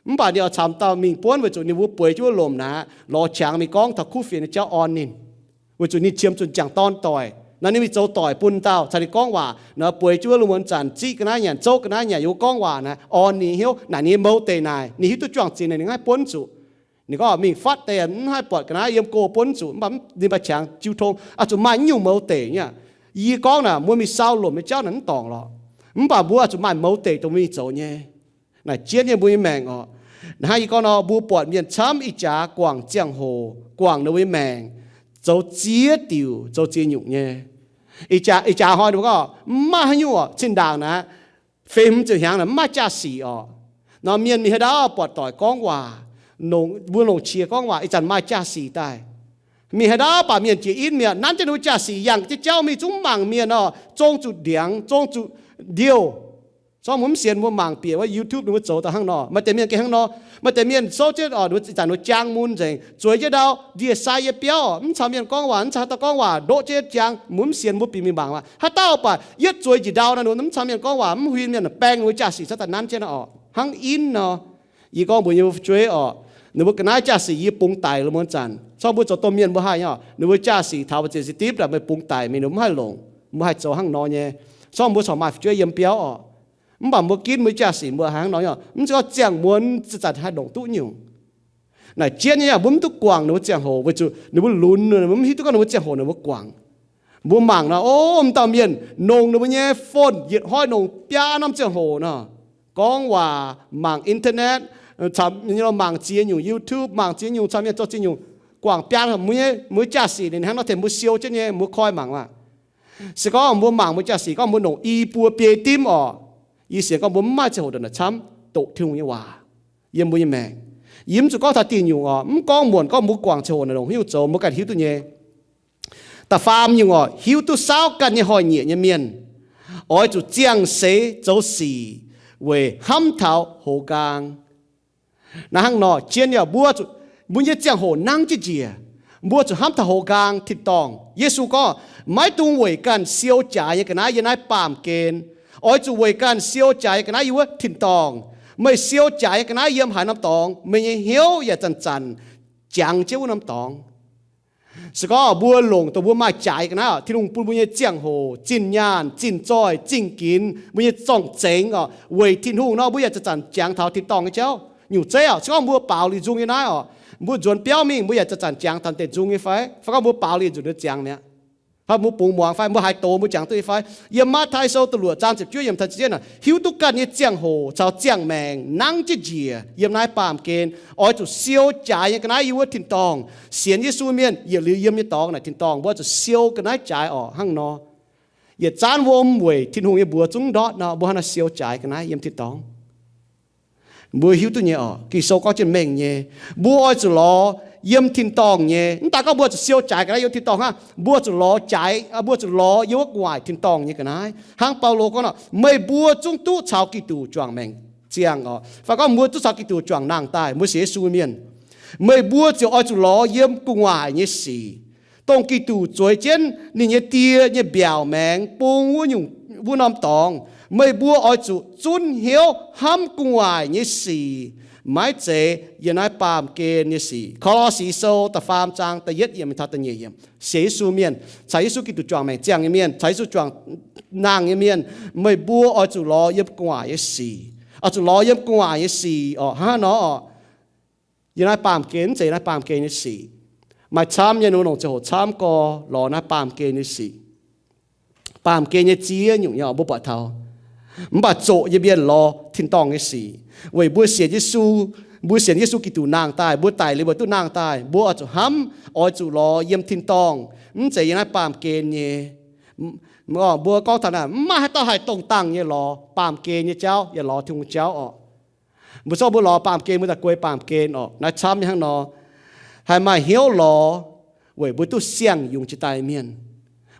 Mv baac ninh oix caux dauh mingh buonv weic zuqc ninh mbuo bueix jienv wuov lomc naaic, lorz qangx mingh gorngv taux kuv fienx nyei jauv orn ninh. Weic zuqc ninh qiemx zuqc jangc dorn doic nor, ninh mingh zoux doic bun dauh caux ninh gorngv waac nor, bueix jienv wuov lungh muonz zanc ziqv ga'naaiv nyanc, zouv ga'naaiv nyanc, yaac wuov gorngv waac naaic orn ninh hnyouv naaic, ninh nyei mouz deic naaic ninh hiuv duqv juang-zinx naaic ninh mv haih buonv zuqc. Ninh gorngv mingh fatv deix mv haih buatc ga'naaiv yiem go buonv zuqc, mv baac ninh mbatc qangx jiu tong, oix zuqc maaih nyungc mouz deic nyei. Yie gorngv naaic, mbuo mingh sau lomc nyei jauv naaic mv dorngc lorqc. Mv baac mbuo oix zuqc maaih mouz deic dongh mingh zoux nyei. Naaic jienv nyei mbuo nyei maengc oc. Naaiv yie gorngv nor, mbuo buatc mienh camv ih jaax guangc ziangh hoc, guangc ninh mbuo nyei maengc, zoux ziex diuc, zoux ziex nyungc nyei. Ih jaax, ih jaax hnoi ninh mbuo gorngv mv maaih haaix nyungc oc, zinh ndaangc naaic, feix hmz ziepc hnyangx naaic mv maaih jaa-sic oc. Nor mienh mingh haaix ndau buatc doic gorngv waac, mbuo longc qiex gorngv waac, ih zanc maaih jaa-sic daaih. Mingh haaix ndau baac mienh jiex inv mi'aqv, nanv jienv ninh mbuo jaa-sic, yangh jienv jauv mingh zungv mangc mienh oc, zong zuqc ndiangx, zong zuqc ndiouh. Zorqv mbuo mv sienx mbuo mangc bieqc wuov YouTube ninh mbuo zoux daaih hnangv nor. Maaih deix mienh gengh hnangv nor. Maaih deix mienh souv jienv oc, ninh mbuo ih zanc ninh mbuo jaang mun nzengc, zueiz jienv ndau ndie-sai yie biauv, mv caux mienh gorngv waac, mv caux haaix dauh gorngv waac, ndoqv jienv jaang, mbuo mv sienx mbuo bieqc mingh mangc aqv. Haaix dauh baac yietv zueiz njiec ndau nor, ninh mbuo mv caux mienh gorngv waac, mv huin mienh, baeng ninh mbuo jaa-sic cuotv daaih nanv jienv nor oc, hnangv inv nor. Yie gorngv mbuox yie nyei fu'jueiv oc, Ninh mbuo ga'naaiv jaa-sic yie bungx daic lorqc, muonz zanc corc mbuo zoux domh mienh mbuo haih nyei, ninh mbuo jaa-sic taux mbu'ziex zitipv daaih meih bungx daic mingh, ninh mbuo mv haih longc, mbuo haih zoux hnangv nor nyei. Corc mbuo corc maaih fu'jueiv yiem biauv oc, mv baac mbuo ginv mbuo jaa-sic mbuo haih hnangv nor nyei, mv zeiz gorngv ziangh muonz zanc-zanc haih longc duqv nyungc. Naaic jienv nyei, mbuo mv duqv guangc ninh mbuo ziangh hoc weic zuqc ninh mbuo lunx, ninh mbuo mv hiuv duqv gorngv ninh mbuo ziangh hoc ninh mbuo guangc. Mbuo mangc nor, o, m'dauh mienh nongc ninh mbuo nyei phone yietc hnoi nongc biaa norm ziangh hoc nor, gorngv waac, mangc internet, camv, mangc ziex nyungc YouTube, mangc ziex nyungc camv mienh zoux ziex nyungc, guangc biaa, mbuo nyei, mbuo jaa-sic ninh hnangv nor tengx mbuo siou jienv nyei, mbuo koi mangc maah. Se gorngv mbuo mangc mbuo jaa-sic gorngv mbuo nongc i buo biei dimv oc, yie sienx gorngv mbuo mv maaih ziangh hoc ndongc naaic camv doqc Tin-Hungh nyei waac yiem mbuo nyei maengc. Yie mv zuqc gorngv taux diuh nyungc oc, mv gorngv muonc gorngv mbuo guangc ziangh hoc naaic longc haaix nyungc zoux, mbuo ganh hiuv duqv nyei. Da'faam nyungc oc, hiuv duqv saauv ganh nyei hnoi-nyieqc nyei mienh oix zuqc ziangh seix zoux sic weic hnamv taux hoz nqaang. Naaiv hnangv nor jienv yaac mbuo, mbuo nyei ziangh hoc nangv jienv njiec, mbuo zuqc hnamv taux hoz nqaang tin-dorngh. Yesu gorngv, maiv dungx weic ganh siou jaaix nyei ga'naaiv yiem naaiv baamh gen. Oix zuqc weic ganh siou jaaix nyei ga'naaiv yiem wuov tin-dorngh. Meih siou jaaix nyei ga'naaiv yiem haaix norm dorngx, meih nyei hnyouv yaac zanc-zanc jangx jienv wuov norm dorngx. Se gorngv mbuo longc dongh mbuo maaih jaaix ga'naaiv oc, Tin-Hungh bun mbuo nyei ziangh hoc, zinh nyaanh, zinh zoih, zinh ginx, mbuo nyei zorng-zengx oc, weic Tin-Hungh nor, mbuo yaac zanc-zanc jangx taux tin-dorngh nyei jauv. Nyungc zeiv oc, se gorngv mbuo baaux liuz nzung nyei naaiv oc, mbuo nzuonx biauv mingh, mbuo yaac zanc-zanc jangx taux deix nzung nyei fai? Fai gorngv mbuo baaux liuz nzunc nyei ziangx mi'aqv, fai mbuo bungx muangx fai mbuo haiz doz mbuo jangx duqv nyei fai? Yiem Matv^tai Sou da'luoqc zaang ziepc juov yiemc taux ziepc jietv naaic, hiuv duqv ganh nyei ziangh hoc caux ziangh maengc nangv jienv njiec yiem naaiv baamh gen. Oix zuqc siou jaaix nyei ga'naaiv yiem wuov tin-dorngh. Sienx Yesu mienh yietc liuz yiem nyei dorngx naaic tin-dorngh, mbuo oix zuqc siou ga'naaiv jaaix oc. Hnangv nor, yietc zanv wuom weic Tin-Hungh nyei mbuox zungv ndortv nor, mbuo hnangv nor siou jaaix ga'naaiv yiem tin-dorngh. Mbuo hiuv duqv nyei oc, Ging-Sou gorngv jienv mengh nyei, mbuo oix zuqc lorz yiem tin-dorngh nyei. Mv daaih gorngv mbuo zuqc siou jaaix ga'naaiv yiem tin-dorngh hnangv, mbuo zuqc lorz jaaix, mbuo zuqc lorz yiem wuov gu'nguaaic tin-dorngh nyei ga'naaiv. Hnangv Baulo gorngv nor, meih mbuo zungv duqv caux Giduc juangc maengc ziangh oc. Fai gorngv mbuo duqv caux Giduc juangc nangh daaih, mbuo sienx Yesu mienh, meih mbuo ziouc oix zuqc lorz yiem gu'nguaaic nyei sic, dongh Giduc zueiz jienv ninh nyei Die nyei mbiaauc maengx bung wuov nyungc, wuov norm dorngx. Meih mbuo oix zuqc zunv hnyouv hnamv gu'nguaaic nyei sic, maiv zeiz yiem naaiv baamh gen nyei sic. Ko^lo^si Sou da'faam zaang da'yietv yiemc taux da'nyeic yiemc. Sienx Yesu mienh, caux Yesu Giduc juangc maengc ziangh nyei mienh, caux Yesu juangc nangh nyei mienh, meih mbuo oix zuqc lorz yiem gu'nguaaic nyei sic. Oix zuqc lorz yiem gu'nguaaic nyei sic oc. Hnangv nor oc, yiem naaiv baamh gen, mv zeiz yiem naaiv baamh gen nyei sic. Maaih camv nyei, ninh mbuo longc ziangh hoc camv gorx lorz naaiv baamh gen nyei sic. Baamh gen nyei ziex nyungc nyei oc, mbuo buatc taux. Mv baac zoqc nyei mienh lorz tin-dorngh nyei sic, weic mbuo sienx Yesu, mbuo sienx Yesu Giduc nangh daaih, mbuo daic liuz mbuo duqv nangh daaih, mbuo oix zuqc hnamv, oix zuqc lorz yiem tin-dorngh, mv zeiz yiem naaiv baamh gen nyei. Mbuo gorngv taux naaic, mv maaih haaix dauh haih dongh dangh nyei lorz baamh gen nyei jauv yaac lorz Tin-Hungh jauv oc. Mbuo zorqv mbuo lorz baamh gen, mbuo daaih guei baamh gen oc. Naaiv camv nyei hnangv nor, haih maaih hnyouv lorz weic mbuo duqv siang-yungz jiex daaih mienh.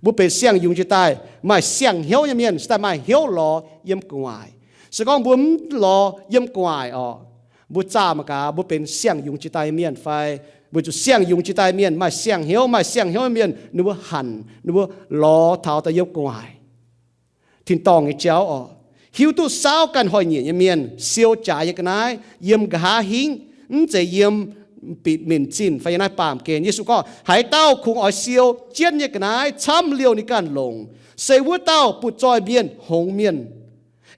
Mbuo benx siang-yungz jiex daaih maaih siang-hnyouv nyei mienh, se daaih maaih hnyouv lorz yiem gu'nguaaic. Se gorngv mbuo mv lorz yiem gu'nguaaic oc, mbuo zaah mangc gaax, mbuo benx siang-yungz jiex daaih mienh fai? Weic zuqc siang-yungz jiex daaih mienh maaih siang-hnyouv, maaih siang-hnyouv mienh ninh mbuo hanc, ninh mbuo lorz taux daaih yiem gu'nguaaic tin-dorngh nyei jauv oc. Hiuv duqv saauv ganh hnoi-nyieqc nyei mienh siou jaaix nyei ga'naaiv yiem nqa'haav hingv, mv zeiz yiem bieqc minc zinh fai yiem naaiv baamh gen. Yesu gorngv, haaix dauh kungx oix siou jienv nyei ga'naaiv camv liouh ninh ganh longc, se wuov dauh butv-zoih mienh hngongx mienh.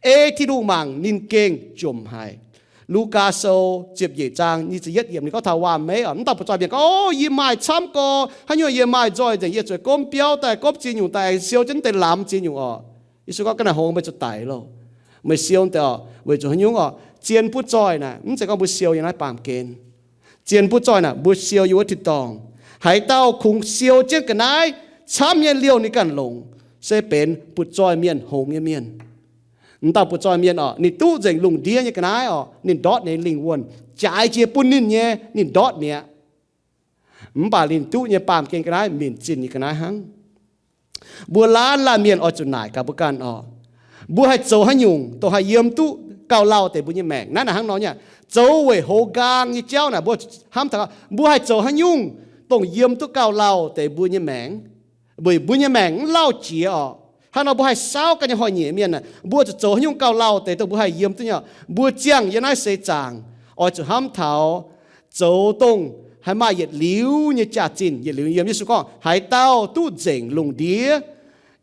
Ei Tin-Hungh mangc ninh gengh jomc haic. Lugaa Sou ziepc nyeic zaang nyic ziepc yietv yiemc ninh gorngv taux waam meiv oc. Mv dauh butv-zoih mienh gorngv, o, yie maaih camv gorx, haaix nyungc yie maaih nzoih nzengc, yie zueiz gomv biauv daaih gomv ziex nyungc daaih aengx siou jienv deix lamz ziex nyungc oc. Yesu gorngv, ga'naaiv hngongx meih zuqc daic loh. Meih siou deix oc, weic zuqc haaix nyungc oc? Zien butv-zoih naaic, mv zeiz gorngv mbuo siou yiem naaiv baamh gen. Zien butv-zoih naaic, mbuo siou yiem wuov tin-dorngh. Haaix dauh kungx siou jienv ga'naaiv camv nyei liouh ninh ganh longc, se benx butv-zoih mienh hngongx nyei mienh. M'dauh butv-zoih mienh oc, ninh duqv nzengc lungh ndiev nyei ga'naaiv oc, ninh ndortv ninh lingh wuonh, jaaix jiex bun ninh nyei, ninh ndortv mi'aqv. Mv baac ninh duqv nyei baamh gen ga'naaiv minc zinh nyei ga'naaiv hnangv. Mbuo laanh laanh mienh oix zuqc naaic gaax mbuo ganh oc, mbuo haih zoux haaix nyungc dongh haih yiem duqv gauh lauh deix mbuo nyei maengc? Naaiv naaic hnangv nor nyei, zoux weic hoz nqaang nyei jauv naaic, mbuo hnamv taux mbuo haih zoux haaix nyungc dongh yiem duqv gauh lauh deix mbuo nyei maengc, weic mbuo nyei maengc mv lauh jiex oc. Hnangv nor mbuo haih saauv ganh nyei hnoi-nyieqc mienh aah, mbuo zuqc zoux haaix nyungc gauh lauh deix dongh mbuo haih yiem duqv nyei oc? Mbuo ziangh yiem naaiv seix zaangc oix zuqc hnamv taux zoux dongh haih maaih yietc liuz nyei jaax-zinh. Yietc liuz yiem Yesu gorngv, haaix dauh duqv nzengc lungh ndiev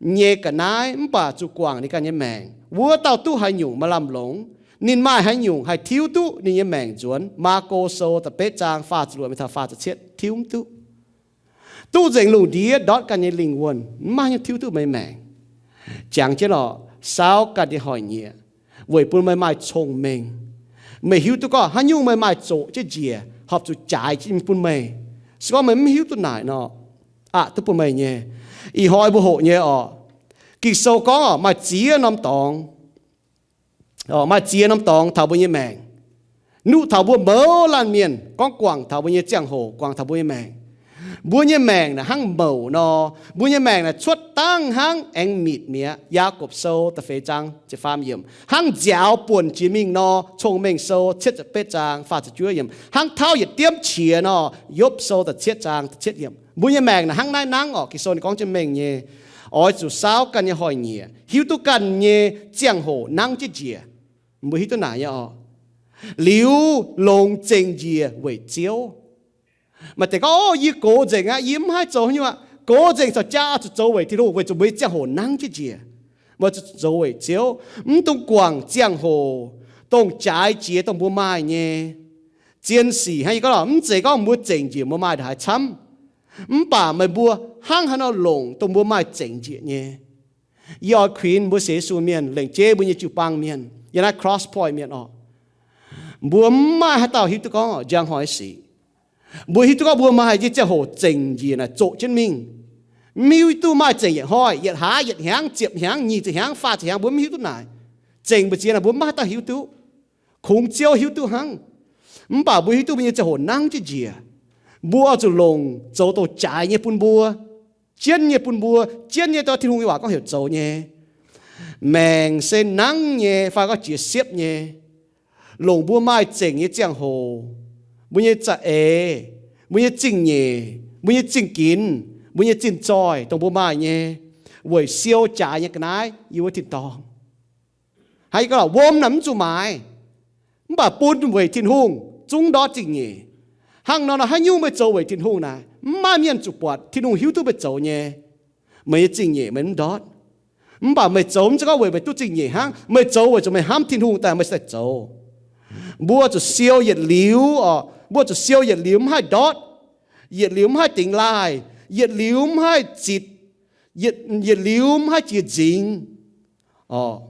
nyei ga'naaiv mv baac zuqc guangc ninh ganh nyei maengc, wuov dauh duqv haaix nyungc maaih lamh longc. Ninh maaih haaix nyungc haih tiuv duqv ninh nyei maengc nzuonx? Maako Sou da'betv zaang faah ziepc luoqc mingh taux faah ziepc cietv, tiuv mv duqv. Duqv nzengc lungh ndiev ndortv ganh nyei lingh wuonh, mv maaih haaix nyungc tiuv duqv meih maengc. Jangx jienv lorqc, saauv ganh nyei hoic nyieqc weic bun meih maaih cong-mengh. Meih hiuv duqv gorngv haaix nyungc meih maaih zoqc jienv njiec horpc zuqc jaaix jienv bun meih. Se gorngv meih mv hiuv duqv naaic nor, aqc duqv bun meih nyei. Ih hnoi mbuo hoqc nyei orqc, Ging-Sou gorngv orqc, maaih ziex norm dorngx maaih ziex norm dorngx taux mbuo nyei maengc. Nuqv taux mbuo mouz laanh mienh gorngv guangc taux mbuo nyei ziangh hoc, guangc taux mbuo nyei maengc. Mbuo nyei maengc naaic hnangv mouc nor, mbuo nyei maengc naaic cuotv dangh hnangv aengx mitc mi'aqv. Yaagorpc Sou da'feix zaang ziepc faam yiemc, hnangv nziaaux buonc jiex mingh nor. Cong-Mengh Sou cietv ziepc betv zaang faah ziepc juov yiemc, hnangv tauv yietc diemv qiex nor. Yopv Sou da'cietv zaang da'cietv yiemc. Mbuo nyei maengc naaic hnangv naaiv nangv orqc. Ging-Sou ninh gorngv jienv mengh nyei, oix zuqc saauv ganh nyei hoic nyieqc, hiuv duqv ganh nyei ziangh hoc nangv jienv njiec. Mbuo hiuv duqv naaic nyei orqc. Liuz longc zengc njiec weic Ziouv. Maaih deix gorngv, o, yie gox nzengc aqv, yie mv haih zoux haaix nyungc aqv. Gox nzengc caux jaa zuqc zoux weic Tin-Hungh, weic zuqc mbuo nyei ziangh hoc nangv jienv njiec. Mbuo zuqc zoux weic Ziouv, mv dungx guangc ziangh hoc dongh jaaix jiex dongh mbuo maaih nyei. Zien sic hnangv yie gorngv lorqc, mv zeiz gorngv mbuo zengc njiec mbuo maaih ndongc haaix camv, mv baac meih mbuo hnangv haaix nor longc dongh mbuo maaih zengc njiec nyei. Yie oix kuinx mbuo sienx Yesu mienh, lengc jeiv mbuo nyei jiu-baang mienh, yiem naaiv Cross Point mienh orqc, mbuo mv maaih haaix dauh hiuv duqv gorngv njang hnoi sic. Mbuo hiuv duqv gorngv mbuo maaih nyei ziangh hoc zengc njiec naaic zoqc jienv mingh. Mv hiuv duqv maaih zengc yietc hnoi, yietc hlaax, yietc hnyangx, ziepc hnyangx, nyic ziepc hnyangx, faah ziepc hnyangx, mbuo mv hiuv duqv naaic. Zengc mbu'ziex naaic mbuo mv maaih haaix dauh hiuv duqv. Kungx Ziouv hiuv duqv hnangv. Mv baac mbuo hiuv duqv mbuo nyei ziangh hoc nangv jienv njiec, mbuo oix zuqc longc zoux dongh jaaix nyei bun mbuo, jienv nyei bun mbuo, jienv nyei dongh Tin-Hungh nyei waac gorngv heuc zoux nyei. Maengc se nangv nyei fai gorngv jiex siepv nyei. Longc mbuo maaih zengc nyei ziangh hoc, mbuo nyei za'eix, mbuo nyei zingh nyeic, mbuo nyei zingh ginx, mbuo nyei zinh zoih dongh mbuo maaih nyei, weic siou jaaix nyei ga'naaiv yiem wuov tin-dorngh. Hnangv yie gorngv, wuom naaic mv zuqc maaiz, mv baac bun weic Tin-Hungh zungv ndortv zingh nyeic. Hnangv nor, haaix nyungc meih zoux weic Tin-Hungh naaic, mv maaih mienh zuqc buatc. Tin-Hungh hiuv duqv meih zoux nyei. Meih nyei zingh nyeic meih mv ndortv. Mv baac meih zoux mv zeiz gorngv weic meih duqv zingh nyeic hnangv, meih zoux weic zuqc meih hnamv Tin-Hungh daaih meih cingx daaih zoux. Mbuo zuqc siou yietc liuz orqc, mbuo zuqc siou yietc liuz mv haih ndortv, yietc liuz mv haih dingx laaih, yietc liuz mv haih zitc, yietc, yietc liuz mv haih jiex nzingx. Orqc,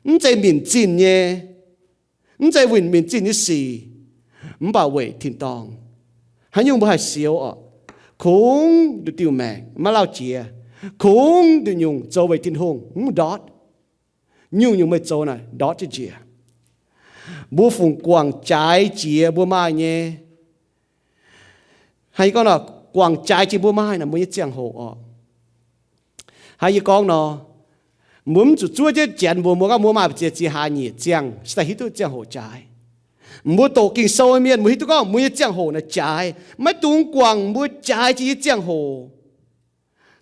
mv zeiz minc zinh nyei, mv zeiz winh minc zinh nyei sic, mv baac weic tin-dorngh. Haaix nyungc mbuo haih siou orqc? Kungx nduqc diuh maengc maiv lauh jiex, kungx nduqc nyungc zoux weic Tin-Hungh mv ndortv. Nyungc-nyungc meih zoux naaic ndortv jienv njiec. Mbuo fungc guangc jaaix jiex mbuo maaih nyei. Hnangv yie gorngv nor, guangc jaaix jiex mbuo maaih naaic mbuo nyei ziangh hoc orqc. Hnangv yie gorngv nor, mbuo mv zuqc zuov jienv janx mbuox mbuo gorngv mbuo maaih mbu'ziex ziex hlaax nyeic ziangh, se daaih hiuv duqv ziangh hoc jaaix. Mbuo doqc Ging-Sou nyei mienh mbuo hiuv duqv gorngv mbuo nyei ziangh hoc naaic jaaix. Maiv dungx guangc mbuo jaaix jiex nyei ziangh hoc.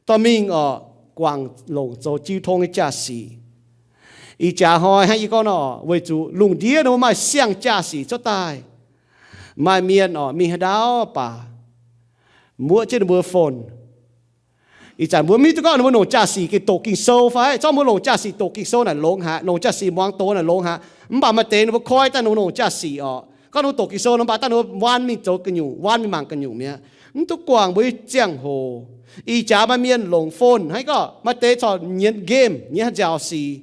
Dorh mingh orqc, guangc longc zoux jiu tong nyei jaa-sic. Ih jaax hnoi hnangv yie gorngv nor, weic zuqc lungh ndiev ninh mbuo maaih siang jaa-sic cuotv daaih. Maaih mienh orqc, mingh haaix ndaauv baac muoqv jienv ninh mbuo phone. Ih zanc mbuo mv hiuv duqv gorngv ninh mbuo longc jaa-sic gengh doqc Ging-Sou fai. Zorqv mbuo longc jaa-sic doqc Ging-Sou naaic longx haic, longc jaa-sic muangx doz naaic longx haic. Mv baac maaih deix ninh mbuo koi daaih ninh mbuo longc jaa-sic orqc. Gorngv ninh mbuo doqc Ging-Sou nor, mv baac daaih ninh mbuo waan mingh zoux gu'nyungc, waan mingh mangc gu'nyungc mi'aqv. Mv duqv guangc mbuo nyei ziangh hoc. Ih jaax maaih mienh longc phone hnangv gorngv maaih deix corc nyienz game, nyienz haaix nziaaux sic.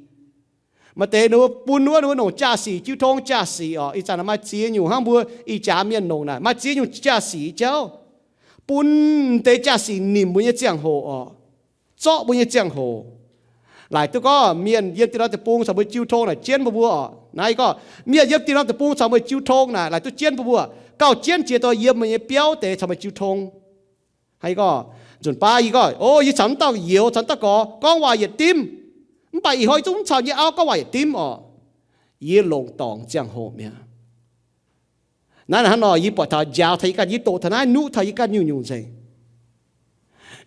Maaih deix ninh mbuo bun wuov ninh mbuo longc jaa-sic, jiu tong jaa-sic orqc. Ih zanc maaih ziex nyungc hnangv mbuo ih jaax mienh longc naaic, maaih ziex nyungc jaa-sic jauv, bun deix jaa-sic nimc mbuo nyei ziangh hoc orqc, zorqv mbuo nyei ziangh hoc. Laaic duqv gorngv mienh yiem dieh norm deic-bung caux mbuo jiu tong naaic jienv mbuo mbuo orqc. Naaiv yie gorngv mienh yiem dieh norm deic-bung caux mbuo jiu tong naaic, laaic duqv jienv mbuo mbuo, gauh jienv jiex dongh yiem meih nyei biauv deix caux meih jiu tong. Hnangv yie gorngv, nzunc baav yie gorngv, o, yie caux mv dauh youz, caux mv dauh gorx gorngv waac yietc dimv, mv baac ih hnoi yie zungv mv caux nyei auv gorngv waac yietc dimv orqc. Yie longc dorngc ziangh hoc mi'aqv. Naaiv hnangv nor yie buatc taux njaaux taux yie ganh, yie doqc taux naaiv nuqv taux yie ganh nyungc-nyungc nzengc.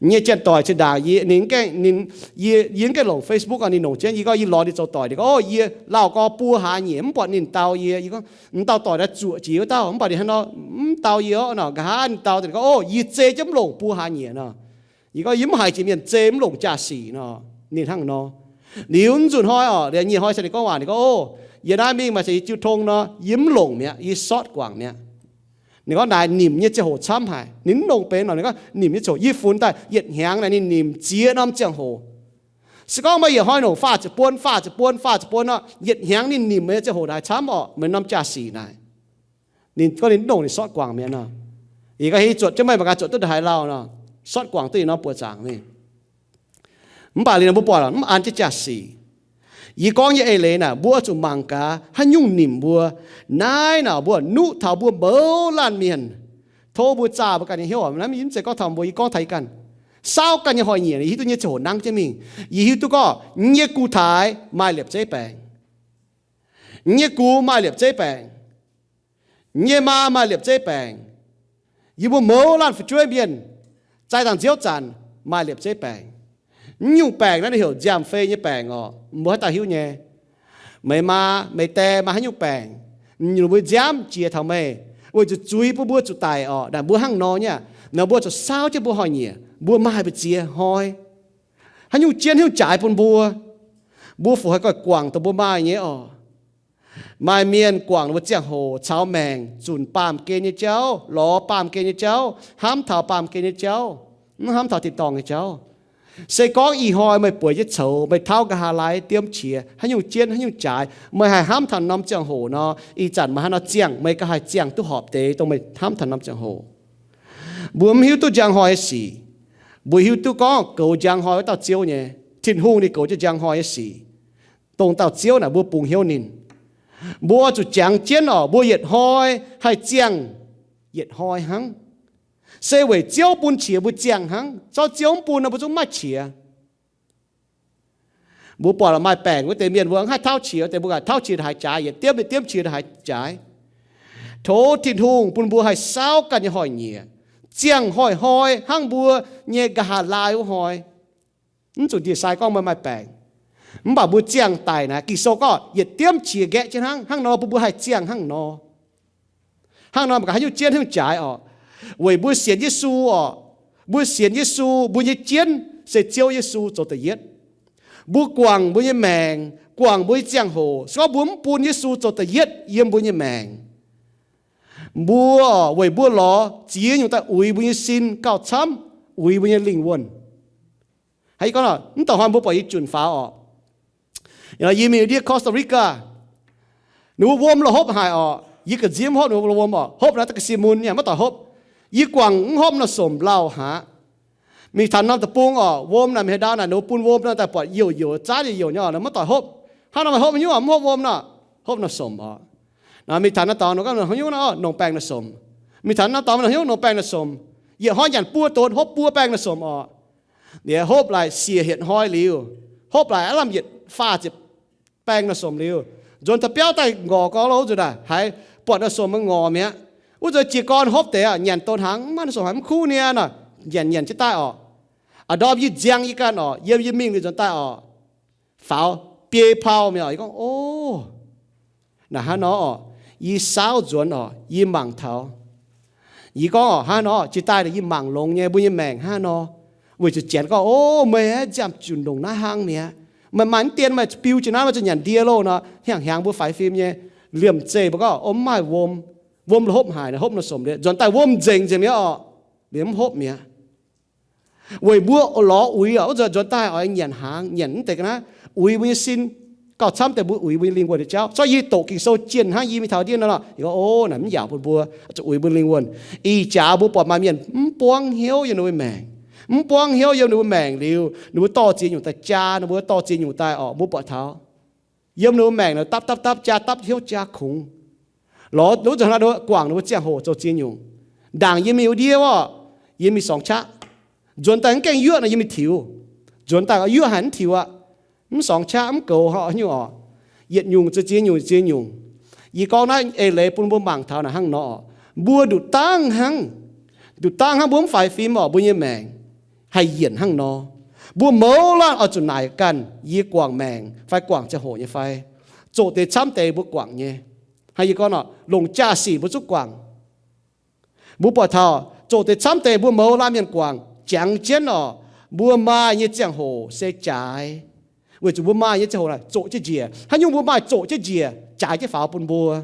Nyei janx-doic zinh ndaangc yie, ninh, ninh, yie, yie mv gaengh longc Facebook, ninh longc jienv. Yie gorngv yie lorz ninh zoux doic, ninh gorngv, O, yie lauh gorx buo hlaax nyieqc mv buatc ninh dau yie. Yie gorngv, Mv dauh doic naaiv zuoqc jiex wuov dauh, mv baac ninh hnangv nor mv dau yie orqv nor. Nqa'haav ninh dau, ninh gorngv, O, yie zei jienv mv longc buo hlaax nyieqc nor. Yie gorngv, Yie mv haiz jiex mienh zei mv longc jaa-sic nor. Ninh hnangv nor. Liuz mv nzunc hnoi orqc, liuz nyic hnoi se ninh gorngv waac, ninh gorngv, O, yie naaiv mingh maaih caux yie jiu tong nor, yie mv longc mi'aqv, yie sortv guangc mi'aqv. Ninh gorngv, Naaic nimc nyei ziangh hoc camv haic. Ninh mv longc benx nor. Ninh gorngv, Nimc nyei ziangh hoc yie funx daaih yietc hnyangx naaic ninh nimc ziex norm ziangh hoc. Se gorngv meih yietc hnoi longc faah ziepc buon, faah ziepc buon, faah ziepc buon nor, yietc hnyangx ninh nimc meih nyei ziangh hoc naaic camv orqc, meih norm jaa-sic naaic. Ninh gorngv ninh mv longc, ninh sortv guangc mi'aqv nor. Yie gorngv, Hei, zuotc jienv meih mangc gaax zuotc duqv ndongc haaix lauh nor. Sortv guangc duqv yietc norm buoqc zaangc mingh. Mv baac liuz ninh mbuo buatc mv an jienv jaa-sic. Yie gorngv nyei eix leiz naaic, mbuo oix zuqc mangc gaax haaix nyungc nimc mbuo. Naaiv naaic mbuo nuqv taux mbuo mouz laanh mienh. Tov mbuo zaah mbuo ganh nyei hnyouv. Naaiv mv zeiz gorngv taux mbuo, yie gorngv taux yie ganh. Saauv ganh nyei hnoi-nyieqc, yie hiuv duqv nyei ziangh hoc nangv jienv mingh. Yie hiuv duqv gorngv nyei gux taaix maaih liepc zeiv baengc. Nyei gux maaih liepc zeiv baengc. Nyei maa maaih liepc zeiv baengc. Yie mbuo mouz laanh fu'jueiv mienh zaih dangh nziouv zanc maaih liepc zeiv baengc. Mv nyungc baengc naaiv ninh heuc nziaamv-fei nyei baengc orqc, mbuo haaix dauh hiuv nyei? Meih maa meih die maaih haaix nyungc baengc, ninh mbuo nziaamv jiex taux meih, weic zuqc zuiz bun mbuo zuqc daic orqc. Naaic mbuo hnangv nor nyei aqv. Naaic mbuo zuqc saauv jienv mbuo hnoi-nyieqc, mbuo maaih mbu'ziex hnoi. Haaix nyungc jienv haaix nyungc jaaix bun mbuo, mbuo fu haih goiv guangc dongh mbuo maaih nyei orqc. Maaih mienh guangc ninh mbuo ziangh hoc caux maengc zunc baamh gen nyei jauv, lorz baamh gen nyei jauv, hnamv taux baamh gen nyei jauv, mv hnamv taux tin-dorngh nyei jauv. Se gorngv ih hnoi meih bueix jienv coux, meih tauv nqa'haav laai diemv qiex, haaix nyungc jienv haaix nyungc jaaix, meih haih hnamv taux norm ziangh hoc nor, ih zanc meih hnangv nor ziangh, meih ganh haih ziangh duqv horpc deix dongh meih hnamv taux norm ziangh hoc. Mbuo mv hiuv duqv njang hnoi nyei sic. Mbuo hiuv duqv gorngv goux njang hnoi wuov dauh Ziouv nyei. Tin-Hungh ninh goux jienv njang hnoi nyei sic. Dongh dauh Ziouv naaic mbuo bungx hnyouv ninh. Mbuo oix zuqc jangx jienv orqc, mbuo yietc hnoi haih ziangh yietc hnoi hnangv. Se weic Ziouv bun qiex mbuo ziangh hnangv. Zorqv Ziouv mv bun nor mbuo zungv maiv qiex. Mbuo buatc maaih baengc wuov deix mienh mbuo mv haih tauv qiex, deix mbuo ganh tauv qiex ndongc haaix jaaix, yietc diemv yietc diemv qiex ndongc haaix jaaix. Tov Tin-Hungh bun mbuo haih saauv ganh nyei hnoi-nyieqc, ziangh hnoi-hnoi hnangv mbuo nyei nqa'haav laai wuov hnoi. Mv zuqc ndie-sai gorngv meih maaih baengc, mv baac mbuo ziangh daic naaic, Ging-Sou gorngv yietc diemv qiex nqaeqv jienv hnangv. Hnangv nor bun mbuo haih ziangh hnangv nor. Hnangv nor mangc gaax haaix nyungc jienv haaix nyungc jaaix orqc. Weic mbuo sienx Yesu orqc, mbuo sienx Yesu, mbuo nyei jienv se Ziouv Yesu zoux da'yietv. Mbuo guangc mbuo nyei maengc, guangc mbuo nyei ziangh hoc, se gorngv mbuo mv bun Yesu zoux da'yietv yiem mbuo nyei maengc, mbuo orqc, weic mbuo lorz ziex nyungc daaih uix mbuo nyei sin gauh camv uix mbuo nyei lingh wuonh. Haaix, yie gorngv mv dongh hnoi mbuo buatc yie junc faaux orqc, yie mingh ndiev Costa Rica, ninh mbuo wuom la'hopv haic orqc. Yie ga'nziex mv hopv ninh mbuo wuom orqc. Hopv naaic da'ga'sie mun nyei, maiv doic hopv. Yie guangc mv hopv nor somc lauh haic. Mingh taux norm deic-bung orqc, wuom naaic mingh haaix ndau naaic ninh mbuo bun wuom nor daaih buatc youc youc, zaanv youc youc nyei orqc, maiv doic hopv. Hnangv nor meih hopv haaix nyungc? Mv hopv wuom nor. Hopv nor somc orqc. Mingh taux norm dorngx nor gorngv haaix nyungc nor, nongc baengh nor somc. Mingh taux norm dorngx nor haaix nyungc? Nongc baengh nor somc. Yietc hnoi nyanc buo donx, hopv buo baengh nor somc orqc. Liuz hopv laaix siec hietc hnoi liuz, hopv laaix aav lamh yietc faah ziepc baengh nor somc liuz, nzuonx taux biauv daaih ngorc gorx lo, wuov nzunc naaic haiz buatc nor somc ngorc mi'aqv. Wuov nzunc jiez gorn hopv deix aqv, nyanc donx hnaangx mv maaih nor somc haic, mv kuv niaa nor, nyanc nyanc jienv daaih orqc. A'ndorm yie nziang yie ganh orqc, yiem yie mingh liuz nzuonx daaih orqc, faaux biei pau mi'aqv orqc. Yie gorngv, O, naaic hnangv nor orqc, yie saauv nzuonx orqc, yie mangc taux. Yie gorngv orqc, hnangv nor jiex daaih yie mangc longx nyei mbuo nyei maengc hnangv nor, weic zuqc janx gorngv, O, meih aeqv, nziaamv-junc ndongc naaiv hnangv mi'aqv. Meih maaih mv dien meih biu jiex naaiv, meih zuqc nyanc ndie loh nor, hnyangx-hnyangx mbuo faix fim nyei. Liemh zeih mbuo gorngv, O, mv maaih wuom, wuom la'hopv haic, hopv nor somc liuz, nzuonx daaih wuom nzengc nzengc mi'aqv orqc, liuz mv hopv mi'aqv. Weic mbuo lorz uix orqc, wuov nzunc nzuonx daaih oix nyanc hnaangx, nyanc mv deix ga'naaiv, uix mbuo nyei sin gauh camv deix mbuo uix mbuo nyei lingh wuonh nyei jauv. Zorqv yie doqc Ging-Sou jienh hnangv yie mingh taux ndiev nor, yie gorngv, O, naaic mv yaac bun mbuo zuqc uix mbuo lingh wuonh. Ih jaax mbuo buatc maaih mienh mv buangv hnyouv yiem ninh mbuo maengc, mv buangv hnyouv yiem ninh mbuo maengc liuz, ninh mbuo dorh ziex nyungc daaih jaa, ninh mbuo dorh ziex nyungc daaih orqc, mbuo buatc taux yiem ninh mbuo maengc naaic dapv dapv dapv jaa, dapv hnyouv jaa kungx. Lorz wuov nzunc hnangv nor guangc ninh mbuo ziangh hoc zoux ziex nyungc. Ndaangc yie mingh wuov ndiev orqc, yie mingh sorngx qaqv. Nzuonx daaih mv gaengh yuoqv nor yie mingh tiux. Nzuonx daaih yuoqv haic mv tiux aqv. Mv sorngx qaqv mv goux haaix nyungc orqc. Yietc nyungc zoux ziex nyungc, ziex nyungc. Yie gorngv naaiv eix leiz bun mbuo mangc taux naaic hnangv nor orqc. Mbuo nduqc dangv hnangv, nduqc dangv hnangv mbuo mv faix fim orqc, mbuo nyei maengc. haih yienc hnangv nor. Mbuo mouz laanh oix zuqc naaic ganh, yie guangc maengc fai guangc ziangh hoc nyei fai? Zoqc deix camv deix mbuo guangc nyei. Hnangv yie gorngv nor, longc jaa-sic mbuo zungv guangc. Mbuo buatc taux zoqc deix camv deix mbuo mouz laanh mienh guangc jangx jienv oc, mbuo maaih nyei ziangh hoc se jaaix, weic zuqc mbuo maaih nyei ziangh hoc naaic zoqc jienv njiec. Haaix nyungc mbuo maaih zoqc jienv njiec, jaaix jienv faaux bun mbuo.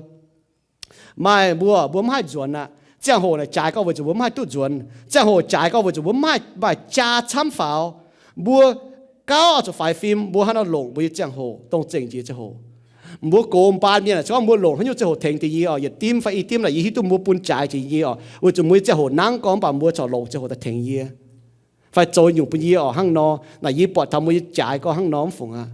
Maaih mbuo, mbuo mv haih nzuonx aqv. Ziangh hoc naaic jaaix gorngv weic zuqc mbuo mv haih duqv nzuonx. Ziangh hoc jaaix gorngv weic zuqc mbuo mv haih maaih jaa camv faaux. Mbuo gauh oix zuqc faix fim, mbuo hnangv nor longc mbuo nyei ziangh hoc dongh zengc njiec ziangh hoc. Mbuo gox mbaan mienh aah, se gorngv mbuo longc haaix nyungc ziangh hoc tengx deix yie oc, yietc dimv fai i dimv naaic yie hiuv duqv mbuo bun jaaix jiex yie oc, weic zuqc mbuo nyei ziangh hoc nangv gorngv, mv baac mbuo corc longc ziangh hoc daaih tengx yie fai zoux nyungc bun yie oc, hnangv nor. Naaic yie buatc taux mbuo nyei jaaix gorngv hnangv nor mv fungc aqv.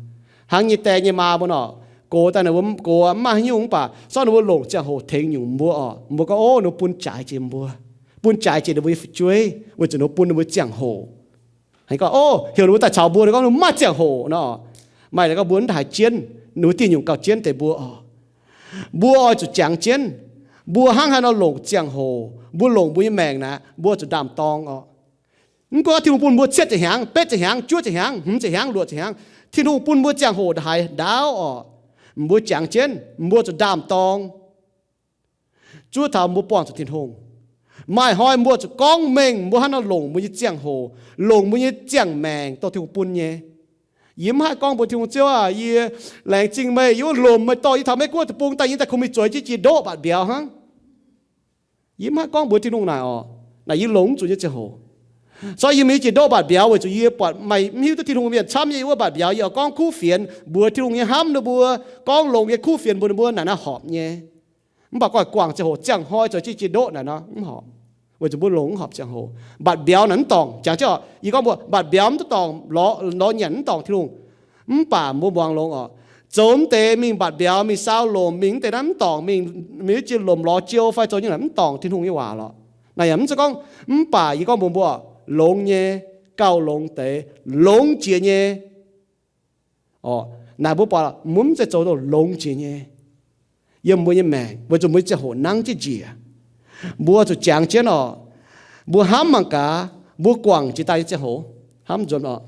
Hnangv nyei die nyei maa mbuo nor, gox daaih ninh mbuo gox mv maaih haaix nyungc mv baac se gorngv ninh mbuo longc ziangh hoc tengx nyungc mbuo oc, mbuo gorngv, ov, ninh mbuo bun jaaix jiex mbuo, bun jaaix jiex ninh mbuo nyei fu'jueiv weic zuqc ninh mbuo bun ninh mbuo ziangh hoc. Gorngv, ov, heuc ninh mbuo daaih caux mbuo, ninh gorngv ninh mbuo maaih ziangh hoc nor. Maaih ninh gorngv mbuo mv daaih haaix jienv, ninh mbuo diuh nyungc gauh jienv deix mbuo oc. Mbuo oix zuqc jangx jienv, mbuo hnangv haaix nor longc ziangh hoc, mbuo longc mbuo nyei maengc naaic, mbuo zuqc ndaam-dorng oc. Mv gunv Tin-Hungh bun mbuo cietv ziepc hnyangx, betv ziepc hnyangx, juov ziepc hnyangx, hmz ziepc hnyangx, luoqc ziepc hnyangx, Tin-Hungh bun mbuo ziangh hoc haiz ndaauv oc. Mbuo jangx jienv, mbuo zuqc ndaam-dorng, zuov taux mbuo buangh zuqc Tin-Hungh. Maaih hnoi mbuo zuqc gorngv mengh mbuo hnangv haaix nor longc mbuo nyei ziangh hoc, longc mbuo nyei ziangh maengc dongh Tin-Hungh bun nyei. Yie mv haih gorngv mbuox Tin-Hungh, Ziouv aah, yie laengz zingh meih, yie wuov lomc meih dorh yie taux Meiv Guoqv deic-bung daaih, yie daaih kungx mingh zueiz jienv jiex ndoqv mbatc mbiauz hnangv. Yie mv haih gorngv mbuox Tin-Hungh naaic oc. Naaic yie longc mv zuqc nyei ziangh hoc. Se gorngv yie mingh jiex ndoqv mbatc mbiauz weic zuqc yie buatc meih mv hiuv duqv Tin-Hungh mienh camv nyei, yie wuov mbatc mbiauz yie oix gorngv kuv fienx mbuox Tin-Hungh nyei hnamv ninh mbuo, gorngv longx nyei kuv fienx mbuox ninh mbuo naaic naaiv horpc nyei. Mv baac guaaic guangc ziangh hoc ziangh hnoi zoux jienv jiex ndoqv naaic nor mv horpc, weic zuqc mbuo longc mv horpc ziangh hoc. Mbatc mbiauz naaic mv dorngc, jangx jienv oc, yie gorngv mbuo mbatc mbiauz mv duqv dorngc, lorz nyanc mv dorngc Tin-Hungh. Mv baac mbuo muangx longx oc. Zoux mv deix mingh mbatc mbiauz, mingh saau lomc, mingh mv deix naaiv mv dorngc, mingh, mingh jiex lomc lorz jiou fai zoux nyungc naaic mv dorngc Tin-Hungh nyei waac lorqc. Naaic yaac mv zeiz gorngv, mv baac yie gorngv mbuox mbuo, longx nyei, gauh longx deix, longx jiex nyei. Oc, naaic mbuo buatc mbuo mv zeiz zoux dongh longx jiex nyei yiem mbuo nyei maengc, weic zuqc mbuo nyei ziangh hoc nangv jienv njiec. Mbuo zuqc jangx jienv oc. Mbuo hnamv mangc gaax, mbuo guangc jiex daaih nyei ziangh hoc, hnamv nzuonx oc.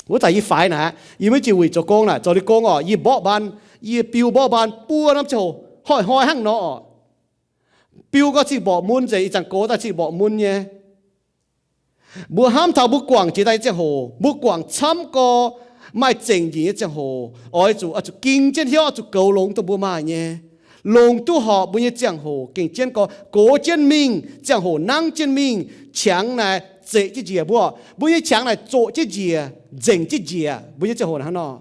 Wuov zanc yie faix naaic, yie maiv jiex wuic zoux gong naaic, zoux liuz gong oc, yie mborqv mbaan, yie biu mborqv mbaan buo norm ziangh hoc, hnoi-hnoi hnangv nor oc. Biu gau cing mborqv mun nzengc, ih zanc gox daaih cing mborqv mun nyei. Mbuo hnamv taux mbuo guangc jiex daaih nyei ziangh hoc, mbuo guangc camv gau, maaih zengc njiec nyei ziangh hoc, oix zuqc, oix zuqc ging jienv hnyouv, oix zuqc goux longx dongh mbuo maaih nyei. Longc duqv horpc mbuo nyei ziangh hoc gengh jienv gau, gox jienv mingh, ziangh hoc nangv jienv mingh, qangx naaic zeqc jienv njiec mbuo. Mbuo nyei qangx naaic zoqc jienv njiec, nzengc jienv njiec mbuo nyei ziangh hoc hnangv nor.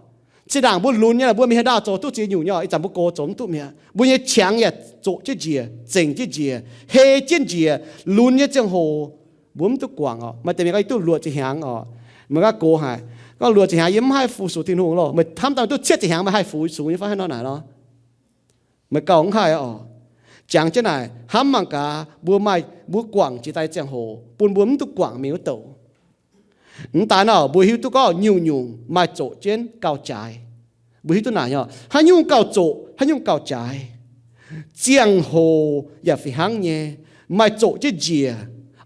Zinh ndaangc mbuo lunx nyei, mbuo mingh haaix ndau zoux duqv ziex nyungc nyei, ih zanc mbuo gox zoux mv duqv mi'aqv. Mbuo nyei qangx yaac zoqc jienv njiec, nzengc jienv njiec, hei jienv njiec. Lunx nyei ziangh hoc mbuo mv duqv guangc oc. Maaih deix mienh gorngv yie duqv luoqc ziepc hnyangx oc, meih gorngv gox haic. Gorngv luoqc ziepc hnyangx yie mv haih fu-sux Tin-Hungh loh. Meih hnamv daaih duqv cietv ziepc hnyangx meih haih fu-sux nyei fai hnangv nor naaic lor? Meih gauh mv haih oc. Jangx jienv naaic, hnamv mangc gaax, mbuo maaih, mbuo guangc jiex daaih ziangh hoc bun mbuo mv duqv guangc mingh wuov douc. Mv daaih nor, mbuo hiuv duqv gorngv nyungc-nyungc maaih zoqc jienv gauh jaaix. Mbuo hiuv duqv naaic nyei, haaix nyungc gauh zoqc, haaix nyungc gauh jaaix. Ziangh hoc yaac fih hnangv nyei, maaih zoqc jienv njiec,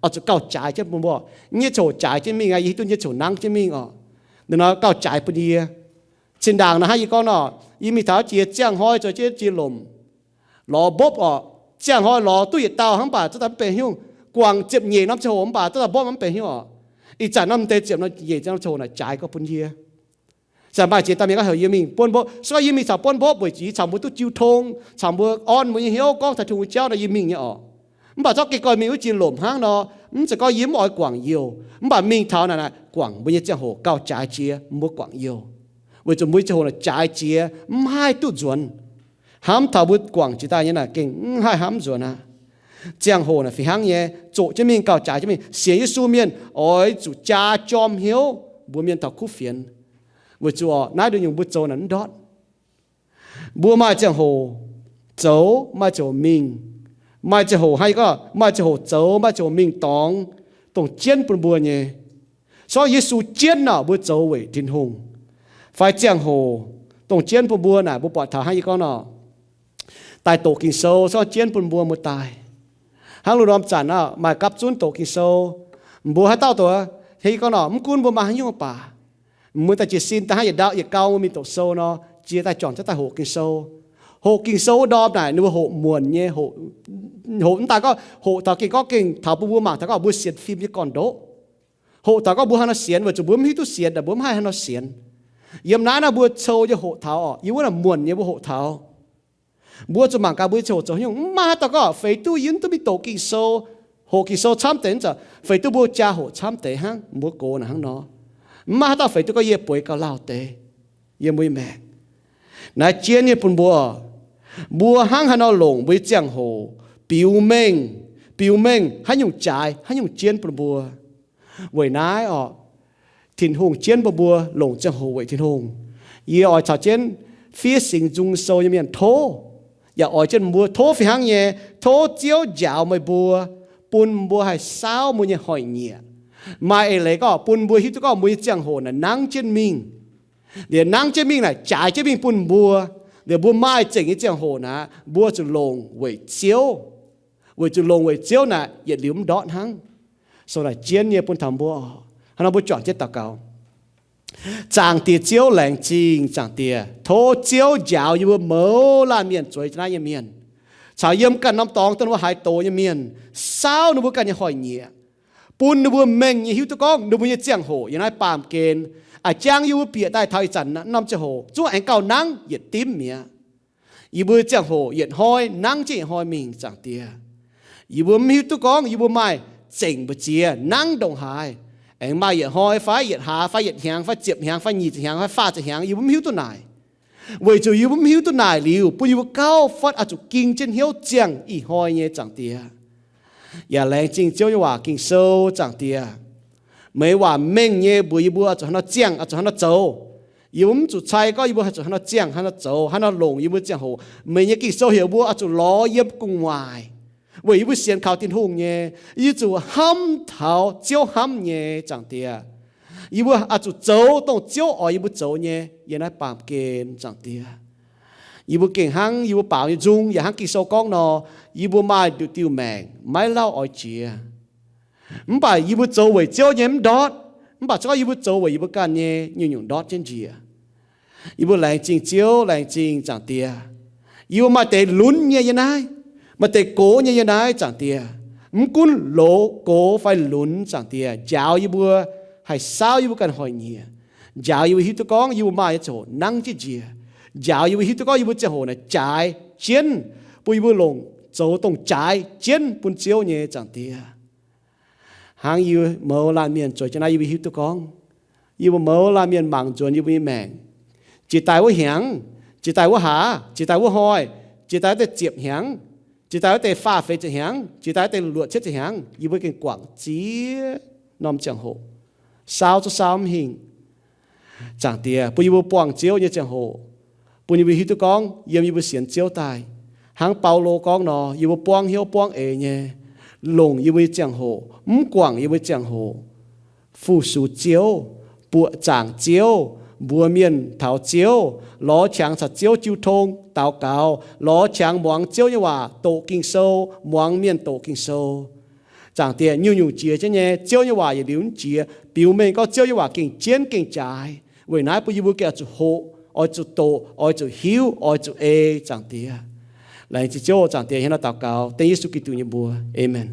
oix zuqc gauh jaaix jienv bun mbuo. Nyei ziouc jaaix jienv mingh aqv, yie hiuv duqv nyei ziouc nangv jienv mingh oc. Ninh nor gauh jaaix bun yie. Zinh ndaangc naaiv hnangv yie gorngv nor, yie mingh taux jiex ziangh hnoi zoux jienv jiex lomc, lorz mbopv oc. Ziangh hnoi lorz duqv yietc dauh hnangv, mv baac duqv daaih mv benx haaix nyungc. Guangc ziepc nyeic norm ziangh hoc mv baac duqv daaih mbopv mv benx haaix nyungc oc. Ih zanc norm deix ziepc nyeic norm ziangh hoc naaic jaaix gau bun yie. Zanc maaih ziex dauh mienh gorngv heuc yie mingh buonv mbopv. Se gorngv yie mingh caux buonv mbopv weic zuqc yie caux mbuo duqv jiu tong, caux mbuo orn mbuo nyei hnyouv gorngv taux Tin-Hungh jauv nor yie mingh nyei oc. Mv baac zorqv geh gorn mingh wuov jiex lomc hnangv nor, mv zeiz gorngv yie mv oix guangc youh. Mv baac mingh taux naaic naaic guangc mbuo nyei ziangh hoc gauh jaaix jiex, mbuo guangc youh. Weic zuqc mbuo nyei ziangh hoc naaic jaaix jiex mv haih duqv nzuonx. Hnamv taux mbuo guangc jiex daaih nyei naaic gengh mv haih hnamv nzuonx aqv. Ziangh hoc naaic fih hnangv nyei, zoqc jienv mingh gauh jaaix jienv mingh. Sienx Yesu mienh oix zuqc jaa jorm hnyouv mbuox mienh taux kuv fienx. Weic zuqc naaiv nduqc nyungc mbuo zoux naaic mv ndortv. Mbuo maaih ziangh hoc zoux, maaih ziangh hoc mingh. Maaih ziangh hoc hnangv yie gorngv, maaih ziangh hoc zoux, maaih ziangh hoc mingh dorngx, dongh jienv bun mbuo nyei. Se gorngv Yesu jienv naaic, mbuo zoux weic Tin-Hungh. Fai ziangh hoc dongh jienv bun mbuo naaic, mbuo buatc taux hnangv yie gorngv nor, daaih doqc Ging-Sou, se gorngv jienv bun mbuo, mbuo daaih. Hnangv lungh ndorm zanc naaic maaih gapv zunv doqc Ging-Sou, mbuo haaix dauh doqc, Hnangv yie gorngv nor, mv gunv mbuo maaih haaix nyungc baac, mbuo daaih jiez sin daaih hnangv yietc ndau yietc gau mbuo mingh doqc sou nor, jiex daaih juangc jienv daaih hoqc Ging-Sou. Hoqc Ging-Sou ndorm naaic ninh mbuo hoqc muonc nyei, hoqc mv daaih gorngv hoqc taux gengh gorngv gengh taux bun mbuo mangc taux gorngv mbuo sienx fim nyei gorn-ndoqv. Hoqc taux gorngv mbuo haaix nor sienx, weic zuqc mbuo mv hiuv duqv sienx, mbuo mv haih haaix nor sienx. Yiem naaiv naaiv mbuo cou nyei hoqc taux oc, yiem wuov naaic muonc nyei mbuo hoqc taux. Mbuo zuqc mangc gaax mbuo nyei ziangh hoc zoux haaix nyungc. Mv maaih haaix dauh gorngv feix duqv yie mv duqv mingh doqc Ging-Sou, hoqc Ging-Sou camv deix, mv zeiz feix duqv mbuo jaa hoqc camv deix hnangv, mbuo gox naaic hnangv nor. Mv maaih haaix dauh feix duqv gorngv yie bueix gauh lauh deix yiem mbuo nyei maengc. Naaiv jienv nyei bun mbuo, mbuo hnangv haaix nor longc mbuo nyei ziangh hoc biux mengh, biux mengh haaix nyungc jaaix, haaix nyungc jienv bun mbuo. Weic naaiv oc, Tin-Hungh jienv bun mbuo longc ziangh hoc weic Tin-Hungh. Yie oix caux jienv fiev Singx Nzung Sou nyei mienh tov, yaac oix jienv mbuo tov fih hnangv nyei, tov Ziouv njaaux meih mbuo, bun mbuo haih saauv mbuo nyei hnoi-nyieqc. Maaih eix leiz gorngv bun mbuo hiuv duqv gorngv mbuo nyei ziangh hoc naaic nangv jienv mingh. Liuz nangv jienv mingh naaic jaaix jienv mingh bun mbuo. Liuz mbuo maaih zengc nyei ziangh hoc naaic, mbuo zuqc longc weic Ziouv. Weic zuqc longc weic Ziouv naaic yietc liuz mv ndortv hnangv. Sou naaic jienv nyei bun taux mbuo oc. Hnangv nor mbuo juangc jienv daux gaux. Zaangc Diex Ziouv, laengz zingh Zaangc Diex. Tov Ziouv njaaux yie mbuo mouz laanh mienh zueiz jienv naaiv nyei mienh, caux yiem ganh norm dorngx dongh ninh mbuo haaix doz nyei mienh, saauv ninh mbuo ganh nyei hnoi-nyieqc, bun ninh mbuo mengh nyei hiuv duqv gorngv ninh mbuo nyei ziangh hoc yiem naaiv baamh gen, a'jang yie mbuo bieqc daaih taux ih zanc norm ziangh hoc zungv aengx gauh nangv yietc dimv mi'aqv. Yie mbuo ziangh hoc yietc hnoi nangv jienv yietc hnoi mingh, Zaangc Diex. Yie mbuo mv hiuv duqv gorngv yie mbuo maaih zengc mbu'ziex nangv ndongc haaix, aengx maaih yietc hnoi fai yietc hlaax fai yietc hnyangx fai ziepc hnyangx fai nyic ziepc hnyangx fai faah ziepc hnyangx, yie mbuo mv hiuv duqv naaic. Weic zuqc yie mbuo mv hiuv duqv naaic liuz, bun yie mbuo gauh fatv oix zuqc ging jienv hnyouv ziangh ih hnoi nyei, Zaangc Diex. Yaac laengz zingh Ziouv nyei waac Ging-Sou, Zaangc Diex. Meih waac mengh nyei mbuox yie mbuo oix zuqc haaix nor ziangh, oix zuqc haaix nor zoux. Yie mbuo mv zuqc cai gorngv yie mbuo haih zuqc haaix nor ziangh, haaix nor zoux, haaix nor longc yie mbuo ziangh hoc. Meih nyei Ging-Sou heuc mbuo oix zuqc lorz yiem gu'nguaaic, weic yie mbuo sienx kaux Tin-Hungh nyei. Yie zuqc hnamv taux Ziouv hnamv nyei, Zaangc Diex. Yie mbuo oix zuqc zoux dongh Ziouv oix yie mbuo zoux nyei yiem naaiv baamh gen, Zaangc Diex. Yie mbuo gengh hnangv yie mbuo baaux nyei nzung, yaac hnangv Ging-Sou gorngv nor, yie mbuo maaih nduqc diuh maengc maiv lauh oix jiex. Mv baac yie mbuo zoux weic Ziouv nyei mv ndortv. Mv baac se gorngv yie mbuo zoux weic yie mbuo ganh nyei, nyungc-nyungc ndortv jienv njiec. Yie mbuo laengz zingh Ziouv, laengz zingh Zaangc Diex. Yie mbuo maaih deix lunx nyei yiem naaiv, maaih deix gox nyei yiem naaiv, Zaangc Diex. Mv gunv loz, gox fai lunx, Zaangc Diex, njaaux yie mbuo haih saauv yie mbuo ganh hnoi-nyieqc. Njaaux yie mbuo hiuv duqv gorngv yie mbuo maaih nyei ziangh hoc nangv jienv njiec. Njaaux yie mbuo hiuv duqv gorngv yie mbuo ziangh hoc naaic jaaix jienv, bun yie mbuo longc zoux dongh jaaix jienv bun Ziouv nyei, Zaangc Diex. Hnangv yie mouz laanh mienh zueiz jienv naaiv, yie mbuo hiuv duqv gorngv yie mbuo mouz laanh mienh mangc nzuonx yie mbuo nyei maengc, jiex daaih wuov hnyangx, jiex daaih wuov hlaax, jiex daaih wuov hnoi, jiex daaih wuov deix ziepc hnyangx, jiex daaih wuov deix faah feix ziepc hnyangx, jiex daaih wuov deix luoqc cietv ziepc hnyangx, yie mbuo gengh guangc ziex norm ziangh hoc, saauv zungv saauv mv hingh. Zaangc Diex, bun yie mbuo buangh Ziouv nyei ziangh hoc, bun yie mbuo hiuv duqv gorngv yiem yie mbuo sienx Ziouv daaih, hnangv Baulo gorngv nor, yie mbuo buangv hnyouv buangv eix nyei, longc yie mbuo nyei ziangh hoc, mv guangc yie mbuo nyei ziangh hoc, fu-sux Ziouv, buoqc zaangc Ziouv, mbuox mienh taux Ziouv, lorz qangx caux Ziouv jiu tong daux gaux, lorz qangx muangx Ziouv nyei waac, doqc Ging-Sou, muangx mienh doqc Ging-Sou. Zaangc Diex, nyungc-nyungc jiex jienv nyei, Ziouv nyei waac yietc liuz mv jiex, biux mengh gorngv Ziouv nyei waac gengh jienv gengh jaaix. Weic naaiv bun yie mbuo gengh oix zuqc hoqc, oix zuqc doqc, oix zuqc hiuv, oix zuqc ei, Zaangc Diex. Laengz zingh Ziouv, Zaangc Diex, hnangv naaiv daux gaux dengv Yesu Giduc nyei mbuox. Aamen.